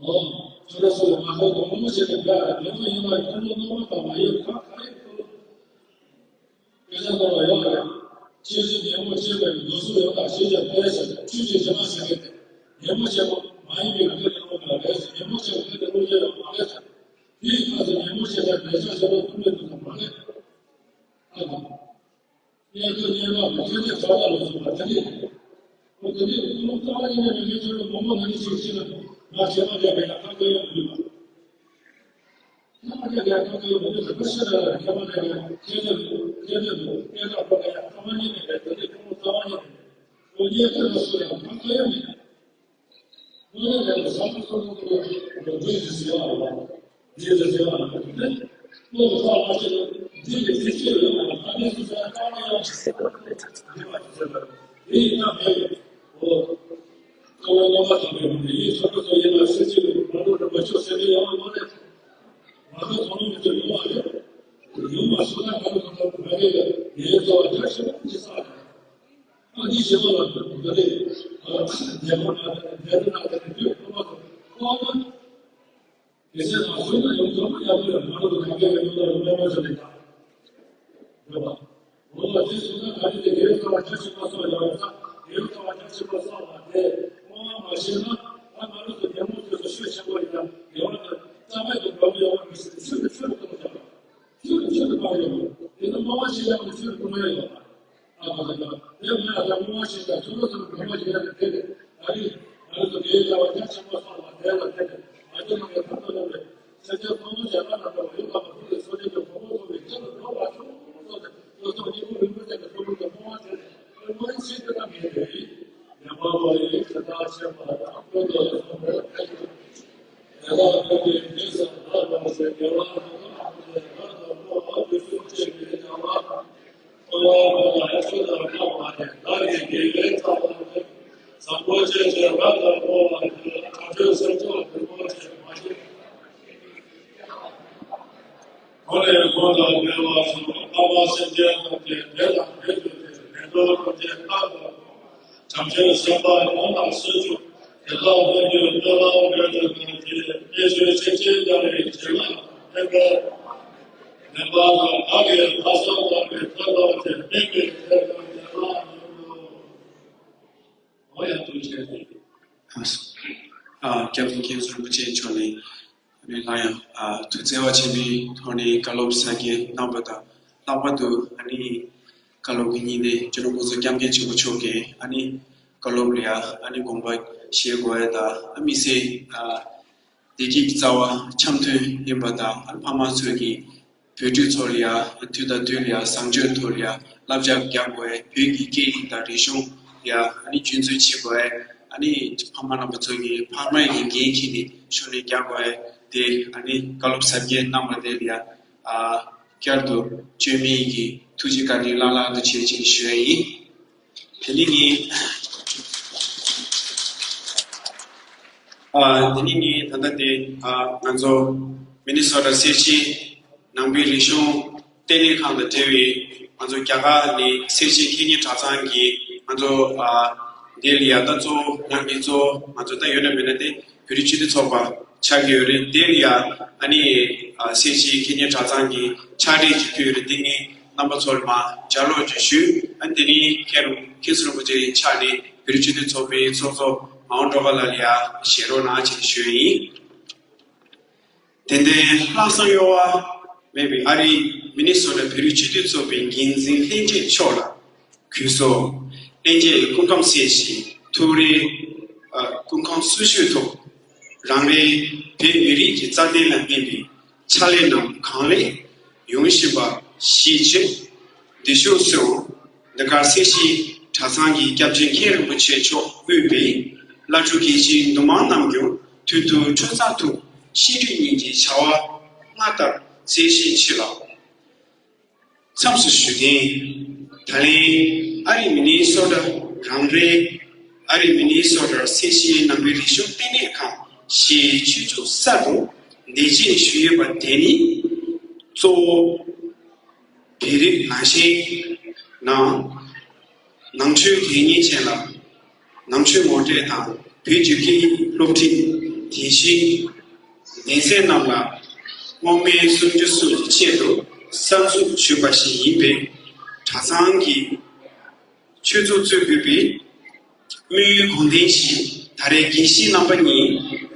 ཨོ་ཁྱོད་ར་སོ་ང་ཚོ་གོང་མོ་བྱེད་ཀྱི་འདྲ་མེད་པ་ཡིན་ལ་ཁྱོད་ཚོ་རྣོ་མ་དང་མ་ཡིན་ཁ་ག་རེ་ཁོ་སྐད་ཆ་གཏོང་བ་ཡོད་རེད། ཁྱེད་ཚོས་ཉན་མོ་བྱེད་པའི་ལུགས་སྲོལ་ཡོད་ད་ཞེས་བྱ་བས་ཟེར་ཆོས་ཀྱི་རྗེས་མ་ཟེར་མཁན་དེ་ཉན་མོ་བྱེད་པ་མ་ཡིན་པའི་སྐད་དེ་ལོ་མ་རེད་ཟེར་ཉན་མོ་བྱེད་པའི་སྐད་དེ་ལོ་རྒྱུས་ཡང་མ་རེད་ཟེར། དེའི་ཁ་ཚེ་ཉན་མོ་བྱེད་པའི་ལས་ཆ་བྱེད་པ་ཀུན་ལས་དུ་དང་མ་རེད། ཨ་དང་། གཉེན་ཁོ་གཉེན་མ་མི་ཁྱོད་ཀྱི་ཁ་བ་ལ་སོང་བ་དེ་ནི། ཁོ་དེ་ནི་ཀུན་སློང་རྩ་བ་ཉིད་ནས་མི་ངན་ཁྱོད་ལ་མོ་མོ་ང་ནི་ཞིག་ཤེས་ན་ང་ཁྱེད་མ་རེད་པས་ན་ཁ་ཁ་ཡོད་མི་འདུག་ཁྱེད་མ་རེད་པས་ཁ་ཁ་ཡོད་མི་འདུག་ཁ་ཤས་ར་ཁྱེད་མ་རེད་པས་ཁྱེད་ནི་ཁྱེད་ནི་ཁྱེད་ལ་ཁོ་ལ་ཡང་རྩ་བ་ཉིད་ནས་རེད་དེ་ནི་ཁོ་མོ་རྩ་བ་ཉིད་ནས་ཁོ་གཉེན་ཁོ་ལ་སོ་ཡང་ཁ་ཁ་ཡོད་མི་འདུག་དངོས་གནས་ལས་ལ་བསམ་བློ་གཏོང་གི་འདུག་འདི་ཡི་ཟེར་བ་ལ། འདི་ཡི་ཟེར་བ་ལ་ནི། བློ་ལ་བཏགས་མ་བྱས་ན་འདི་ཡི་ཐེག་ཆེན་ཡོད་ལ་ད་ནི་སུ་ཟེར་བཏགས་མ་ཡང་ཞིག་ཟེར་བ་ལ་ནི་ཚ་ཚ་འདི་མ་ཞིག་ཟེར་བ་ལ་འདི་ཡི་རྣམ་སྨིན་འོ། ཀ་བ་རྣམ་པ་དང་པོའི་ནི་ཡིད་ཚོར་བ་ཚོ་ཡིན་ལ་སེམས་ཅན་གྱི་མ་འགྲོ་རིན་པོ་ཆོས་ཟེར་ནི་ཡོང་བ་མ་རེད། ང་ཚོ་ཚོ་ལུང་མི་ཚོ་ཡོང་བ་རེད། ཡོང་བ་སུ་ན་ང་ཚོ་ཚོ་ལུང་མ་རེད་ལ་ངའི་ཚོ་བ་རྒྱ་ཆེན་པོ་ཅི་ས་རེད། ཨ་ནི་ཞེ་མ་ལ་འདི་ལས་ཨ་རྒྱལ་པོ་ན་རྒྱལ་པོ་ན་དེ་དུས་ཁོ་མ་ཐུབ་ཁོ་མ་དེ་ཚེ་ང་ཚོ་ན་ཡོང་ཐུབ་ཡག་པོ་ཡོད་མ་རུ་ག་གེ་ཡོད་ལ་རུ་མེ་མོ་ཚོ་ལས་ད་རེད་པ། འོ་དེ་སོང་ན་ག་རེ་དེ་རྒྱལ་པོ་ན་རྒྱ་ཆེན་པོ་སོགས་ཡོད་ས་རྒྱལ་པོ་ན་རྒྱ་ཆེན་པོ་སོགས་ལ་དེ་ཁོ་མ་མ་ཤེས་ན་ཨ་ང་རུ་ཚོ་རྒྱལ་མོ་ཚོ་ཤོད་ཆེན་པོ་ཡིན་ན་རྒྱལ་བ་ན་རྩ་བའི་དུ་འགྲོ་མི་ཡོང་བ་མི་སྲིད་ཚུལ་དུ་ཚུལ་དུ་གཏོང་བྱ་བ། ཚུལ་དུ་ཚུལ་དུ་སྤང་ཡོད། དེ་ནི་སྨྲ་བ་ཞིག་ཡང་ཚུལ་དུ་སྤང་ཡོད། ཨ་མ་ལ་ཡང་དེ་མི་ལ་ཡང་སྨྲ་བ་ཞིག་དང་ཚུལ་དུ་སྤང་བ་ཞིག་ཡང་དེ་ནི་ཨ་རི་ཨ་རི་དུ་དེའི་ལྟ་བ་ཀྱང་ཆེན་པོ་སོང་ལ་དེ་ལ་དེ་ནི་ཨ་ཏི་མ་ཡང་ཐབས་དང་ལྡན་པའི་སེམས་ཅན་ཕོ་མོ་བྱས་པ་ན་འགྲོ་བ་ཡོད་པ་མ་ཐུབ་པའི་སོ་སྐྱེ་དེ་ཕོ་མོ་ཐུབ་པའི་ཆེད་དུ་འགྲོ་བ་ཆུང་ངུ་སོགས་ཏེ་བློ་ཐོག་སྙིང་པོ་རིན་པོ་ཆེ་དང་ཐུན་མོང་དུ་སྨྲ་བ་དེ་ནི་སྨྲ་བའི་ཚིག་དེ་དག་མེད་དེ། ལེགས་པར་མ་ཡིན་དེ་དག་ཤེས་པ་དང་ཀུན་ཏུ་བཟང་པོ་ཕལ་ཆེར། དེ་དག་ཀུན་གྱི་རྗེས་སུ་བདག་སློབ་ཅིང་དགེ་བ་དང་ལམ་དེ་རབ་ཏུ་བསྔོ་བ་དུས་གསུམ་གཅིག་གིས་ཀྱང་བ། འཁོར་བ་ཀུན་ལ་ཡང་ཆོས་དང་འདྲ་བ་ནི་བདག་གིས་དགེ་བའི་རྩ་བ་ནི། བཟང་པོ་སྤྱད་ཅིང་རབ་ཏུ་བསྔོ་བ་ནི། བྱང་ཆུབ་སེམས་མཆོག་ལྡན་པོ་ཆེ་མ་ཞིག་གོང་ནས་གོང་དུ་འཕེལ་བར་བྱེད་པ། སྐལ་པ་སེམས་ཅན་ཐམས་ཅད་བདེ་དང་བདེ་འགྱུར་ཏེ། ངན་འགྲོ་ཐམས་ཅད་རྟག་ཏུ་འགོག་བྱང་ཆུབ་སེམས་དཔའ་ཡོངས་ལ་སུ་སྤྱོད། དེ་དག་ཀུན་གྱི་སྨོན་ལམ་འགྲུབ་ཏུ་གནས་ཀྱི། རྣལ་འབྱོར་ཆེ་ཆེན་རྒྱལ་བའི་བྱིན་རླབས་དང་ལྡན་པས། ལེགས་པར་དང་བདག་གིས་ལྷག་བསམ་བཏང་བའི་ཐབས་དང་བཅས་དམིགས་པའི་དོན་དང་ལྡན་ལ་ཡོང་ངོ་། འོ་ཡང་ཐུགས་རྗེ་ཆེ། ཨ་སྐྱབས་མགོན་མཁན་ཟུར་རིན་པོ་ཆེ་མཆོག་ནས་ཨ་ནི་སླར་ཡང་ཨ་ཐུགས་བརྩེ་བ་ཆེན་པོའི་ཐོག་ནས་བཀའ་སློབ་གསར་བསྐྱངས་གནང་བ་དང་། ལྷག་པར་དུ་ཨ་ནི་བཀའ་སློབ་ཀྱི་སྙིང་ནས་སྤྱི་ནོར་༸གོང་ས་༸སྐྱབས་མགོན་ཆེན་པོ་མཆོག་གིས་ཨ་ནི་བཀའ་སློབ་ལ་ཡ་ཨ་ནི་དགོངས་པ་བཞེས་དགོས་ཡ་དང་། ཨ་དམིགས་བསལ་ཨ་བདེ་སྐྱིད་ཀྱི་རྩ་བ་འཆམ་མཐུན་ཡིན་པ་དང་། ཨ་ནི་ཕ་མ་ཚོས་ཀྱིས་བོད་ཕྲུག་ཚོ་ལ་ཡ་དུས་དང་དུས་ལ་ཡ་བཟང་སྤྱོད་ཐོག་ལ་ཡ་བསླབ་བྱ་རྒྱག་དགོས། བོད་ཀྱི་སྐད་ཡིག་དང་རིག་གཞུང་ ཡ་ཨ་ནི་རྒྱུན་འཛིན་བྱེད་དགོས། ཨ་ནི་ཕ་མ་རྣམ་པ་ཚོ་གིས་ཕ་མ་ཡི་འགན་འཁྱེར་ནས་ཤུགས་ནས་རྒྱག་དགོས་དེ། ཨ་ནི་བཀའ་སློབ་ཟབ་རྒྱས་གནང་བ་དེ་ལ་ཡ་ཨ་བསྐྱར་དུ་བཅོས་མིན་གྱི་ཐུགས་རྗེ་བཀའ་དྲིན་བླ་ལྷག་ཏུ་ཆེ་ཞེས་ཞུ་ཡ་ཡིན། དེ་ནི་ངས་ཨ་དེ་ནི་ངས་ད་ལྟ་དེ་ཨ་ང་ཚོ་མི་ནི་སོ་ཊ་སེར་བྱེས་ནང་པའི་རིག་གཞུང་ལྟེ་གནས་ཁང་དང་འབྲེལ་བའི་ང་ཚོ་རྒྱ་གར་ནས་སེར་བྱེས་ཁེ་ཉེ་གྲྭ་ཚང་གི་ང་ཚོ་ཨ་འདི་ལ་ཡ་ད་གཙོ་བོ་ནང་གི་གཙོ་བོ་ང་ཚོ་ད་ཡོད་ན་མེད་ན་དེ་བོད་རིགས་སྤྱི་མཐུན་ཚོགས་པ་ཆགས་ཀྱི་ཡོད་རེད། དེ་ལ་ཡ་ཨ་ནི་ཨ་སེར་བྱེས་ཁེ་ཉེ་གྲྭ་ཚང་གི་ཕྱག་བྲིས་ཅིག་ཕུལ་ཡོད་རེད། དེ་ངས་རྣམ་པ་ཚོར་མ་ལྗགས་ཀློག་ཅིག་ཞུས། ཨ་ནི་དེ་ནི་མཁན་རུ་མཁན་ཟུར་རིན་པོ་ཆེ་ཡི་ཕྱག་ནས་བོད་རིགས་སྤྱི་མཐུན་ཚོགས་པའི་ཚོགས་གཙོ་མ་འོངས་སྒྲོལ་དཀར་ལགས་ལ་ཡ་བཞེས་རོགས་གནང་ཅེས་ཞུས་ཡིན། དེ་ལྟའི་ལྷག་བསམ་གཡོ་བ་མེད་པའི་ཨ་རིའི་མི་ནི་སོ་ཊ་བོད་རིགས་སྤྱི་མཐུན་ཚོགས་པའི་འགན་འཛིན་ལྷན་རྒྱས་མཆོག་ལ་གུས་སོ། ལྷན་རྒྱས་སྐུ་ཁམས་བཟང་ཞིང་ཐུགས་རེ་ཨ་སྐུ་ཁམས་བཟང་ཤོས་ཐོག་རང་རེའི་བོད་མི་རིགས་ཀྱི་རྩ་དོན་ལ་སྨིན་པའི་ཕྱག་ལས་རྣམས་གང་ལེགས་ཡོང་བཞིན་པ་ཞིག་བྱས། འདི་ཤོག་གསོལ། འདི་གར་སེར་བྱེས་གྲྭ་ཚང་གི་སྐྱབས་རྗེ་མཁན་རིན་པོ་ཆེ་མཆོག་དབུས་པའི་བླ་སྤྲུལ་དགེ་བཤེས་འདུས་མང་རྣམས་ཀྱང་མཐུན་ཐུགས་སྤྲོ་ཚར་ཐུགས་ཤིས་བརྗོད་གཉིས་ཀྱི་བྱ་བ་སྔར་ལྟར་མཛད་བཞིན་མཆིས་ལགས། མཚམས་སུ་ཞུ་རྟེན། ད་ལན་ཨ་རིའི་མི་ནི་སོ་ཊ་རང་རེའི་ཨ་རིའི་མི་ནི་སོ་ཊ་སེར་བྱེས་ནང་པའི་རིག་གཞུང་ལྟེ་གནས་ཁང་ཞེས་ཆོས་ཚོགས་གསར་དུ་འདེད་སྤྱད་ཞུས་ཡོད་པ་དེ་ནི་གཙོ་བོ་བོད་རིགས་ནང་བཞིན་ནང་ནང་ཆོས་དོན་གཉེར་ཅན་ལ་ནང་ཆོས་ངོ་སྤྲོད་དང་བོད་བརྒྱུད་ཀྱི་སློབ་ཁྲིད། དེ་བཞིན་གདན་སའི་རྣམས་ལ་དབང་མེད་སྲུང་སྐྱོབ་སོགས་ཀྱི་ཆེད་དུ་གསར་འཛུགས་ཞུས་པ་ཞིག་ཡིན་པས། གྲྭ་ཚང་གི་ཆོས་ཚོགས་གཙོས་དགོས་པའི་དམིགས་ཡུལ་དགོངས་ལྡན་ཞིག་ད་རེས་དགེ་བཤེས་རྣམ་པ་གཉིས་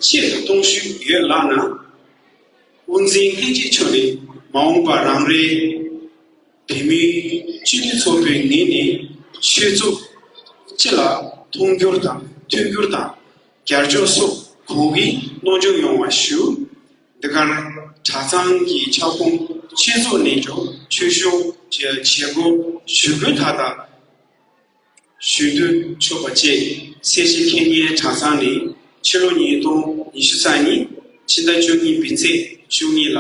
ཆེད་དུ་གཏོང་ཞུས་ཡོད་ལགས་ན། དབུ་འཛིན་ལྷན་རྒྱས་མཆོག་ནས་མ་འོངས་པར་རང་རེའི་བོད་མིའི་སྤྱི་འཐུས་ཚོགས་པའི་ངོས་ནས་ཆོས་ཚོགས་སྤྱི་ལ་མཐོང་འགྱུར་དང་མཐུན་འགྱུར་དང་རྒྱབ་སྐྱོར་སོགས་གང་གི་གནང་སྐྱོང་ཡོང་བ་ཞུ། འདི་གར་གྲྭ་ཚང་གི་ཁྱབ་ཁོངས་ཆོས་ཚོགས་ནས་ཀྱང་ཆོས་ཞུ་བྱེད་དགོས་ཞུ་དགོས་ད་ལྟ། ཞུ་འདོད་ཆོག་པ་བཅས་སེར་བྱེས་ཁེ་ཉེ་གྲྭ་ཚང་ནས་ཕྱི་ལོ་ཉིས་སྟོང་ཉི་ཤུ་རྩ་གཉིས་ཕྱི་ཟླ་བཅུ་གཉིས་པའི་ཚེས་བཅུ་གཉིས་ལ།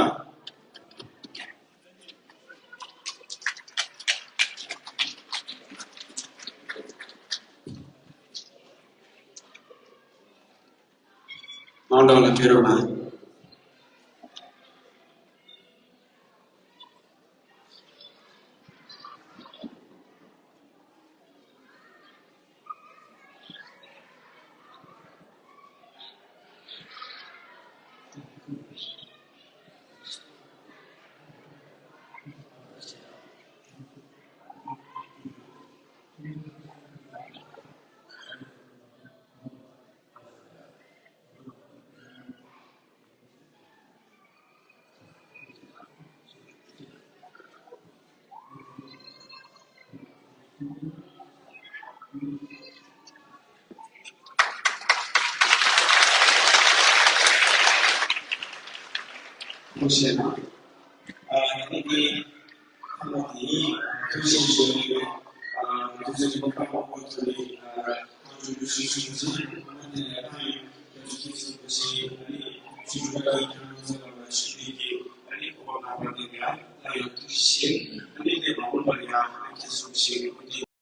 མང་གྲགས་ལ་ཕེབས་རོགས་གནང་། ཐུགས་རྗེ་གནང་། ཨ་ནི་ཁོང་དེ་ཐུགས་རྗེ་ཆེ། ཨ་ཐུགས་རྗེ་ཆེ། ཁོང་ཁོང་ཚོ་ནི་ཨ་ཁོང་ཚོ་ཞུ་ཞུ་ཞུ་ཞུ་ཁོང་དེ་ལ་ཁོང་ཡང་ཐུགས་རྗེ་ཆེ་ཞུ་ཨ་ནི་ཞུ་ཞུ་ཁོང་ཚོ་ལ་ཞུ་ཡི་ཨ་ནི་ཁོང་ལ་བ་དེ་ཡ་ད་ཡང་ཐུགས་རྗེ་ཆེ།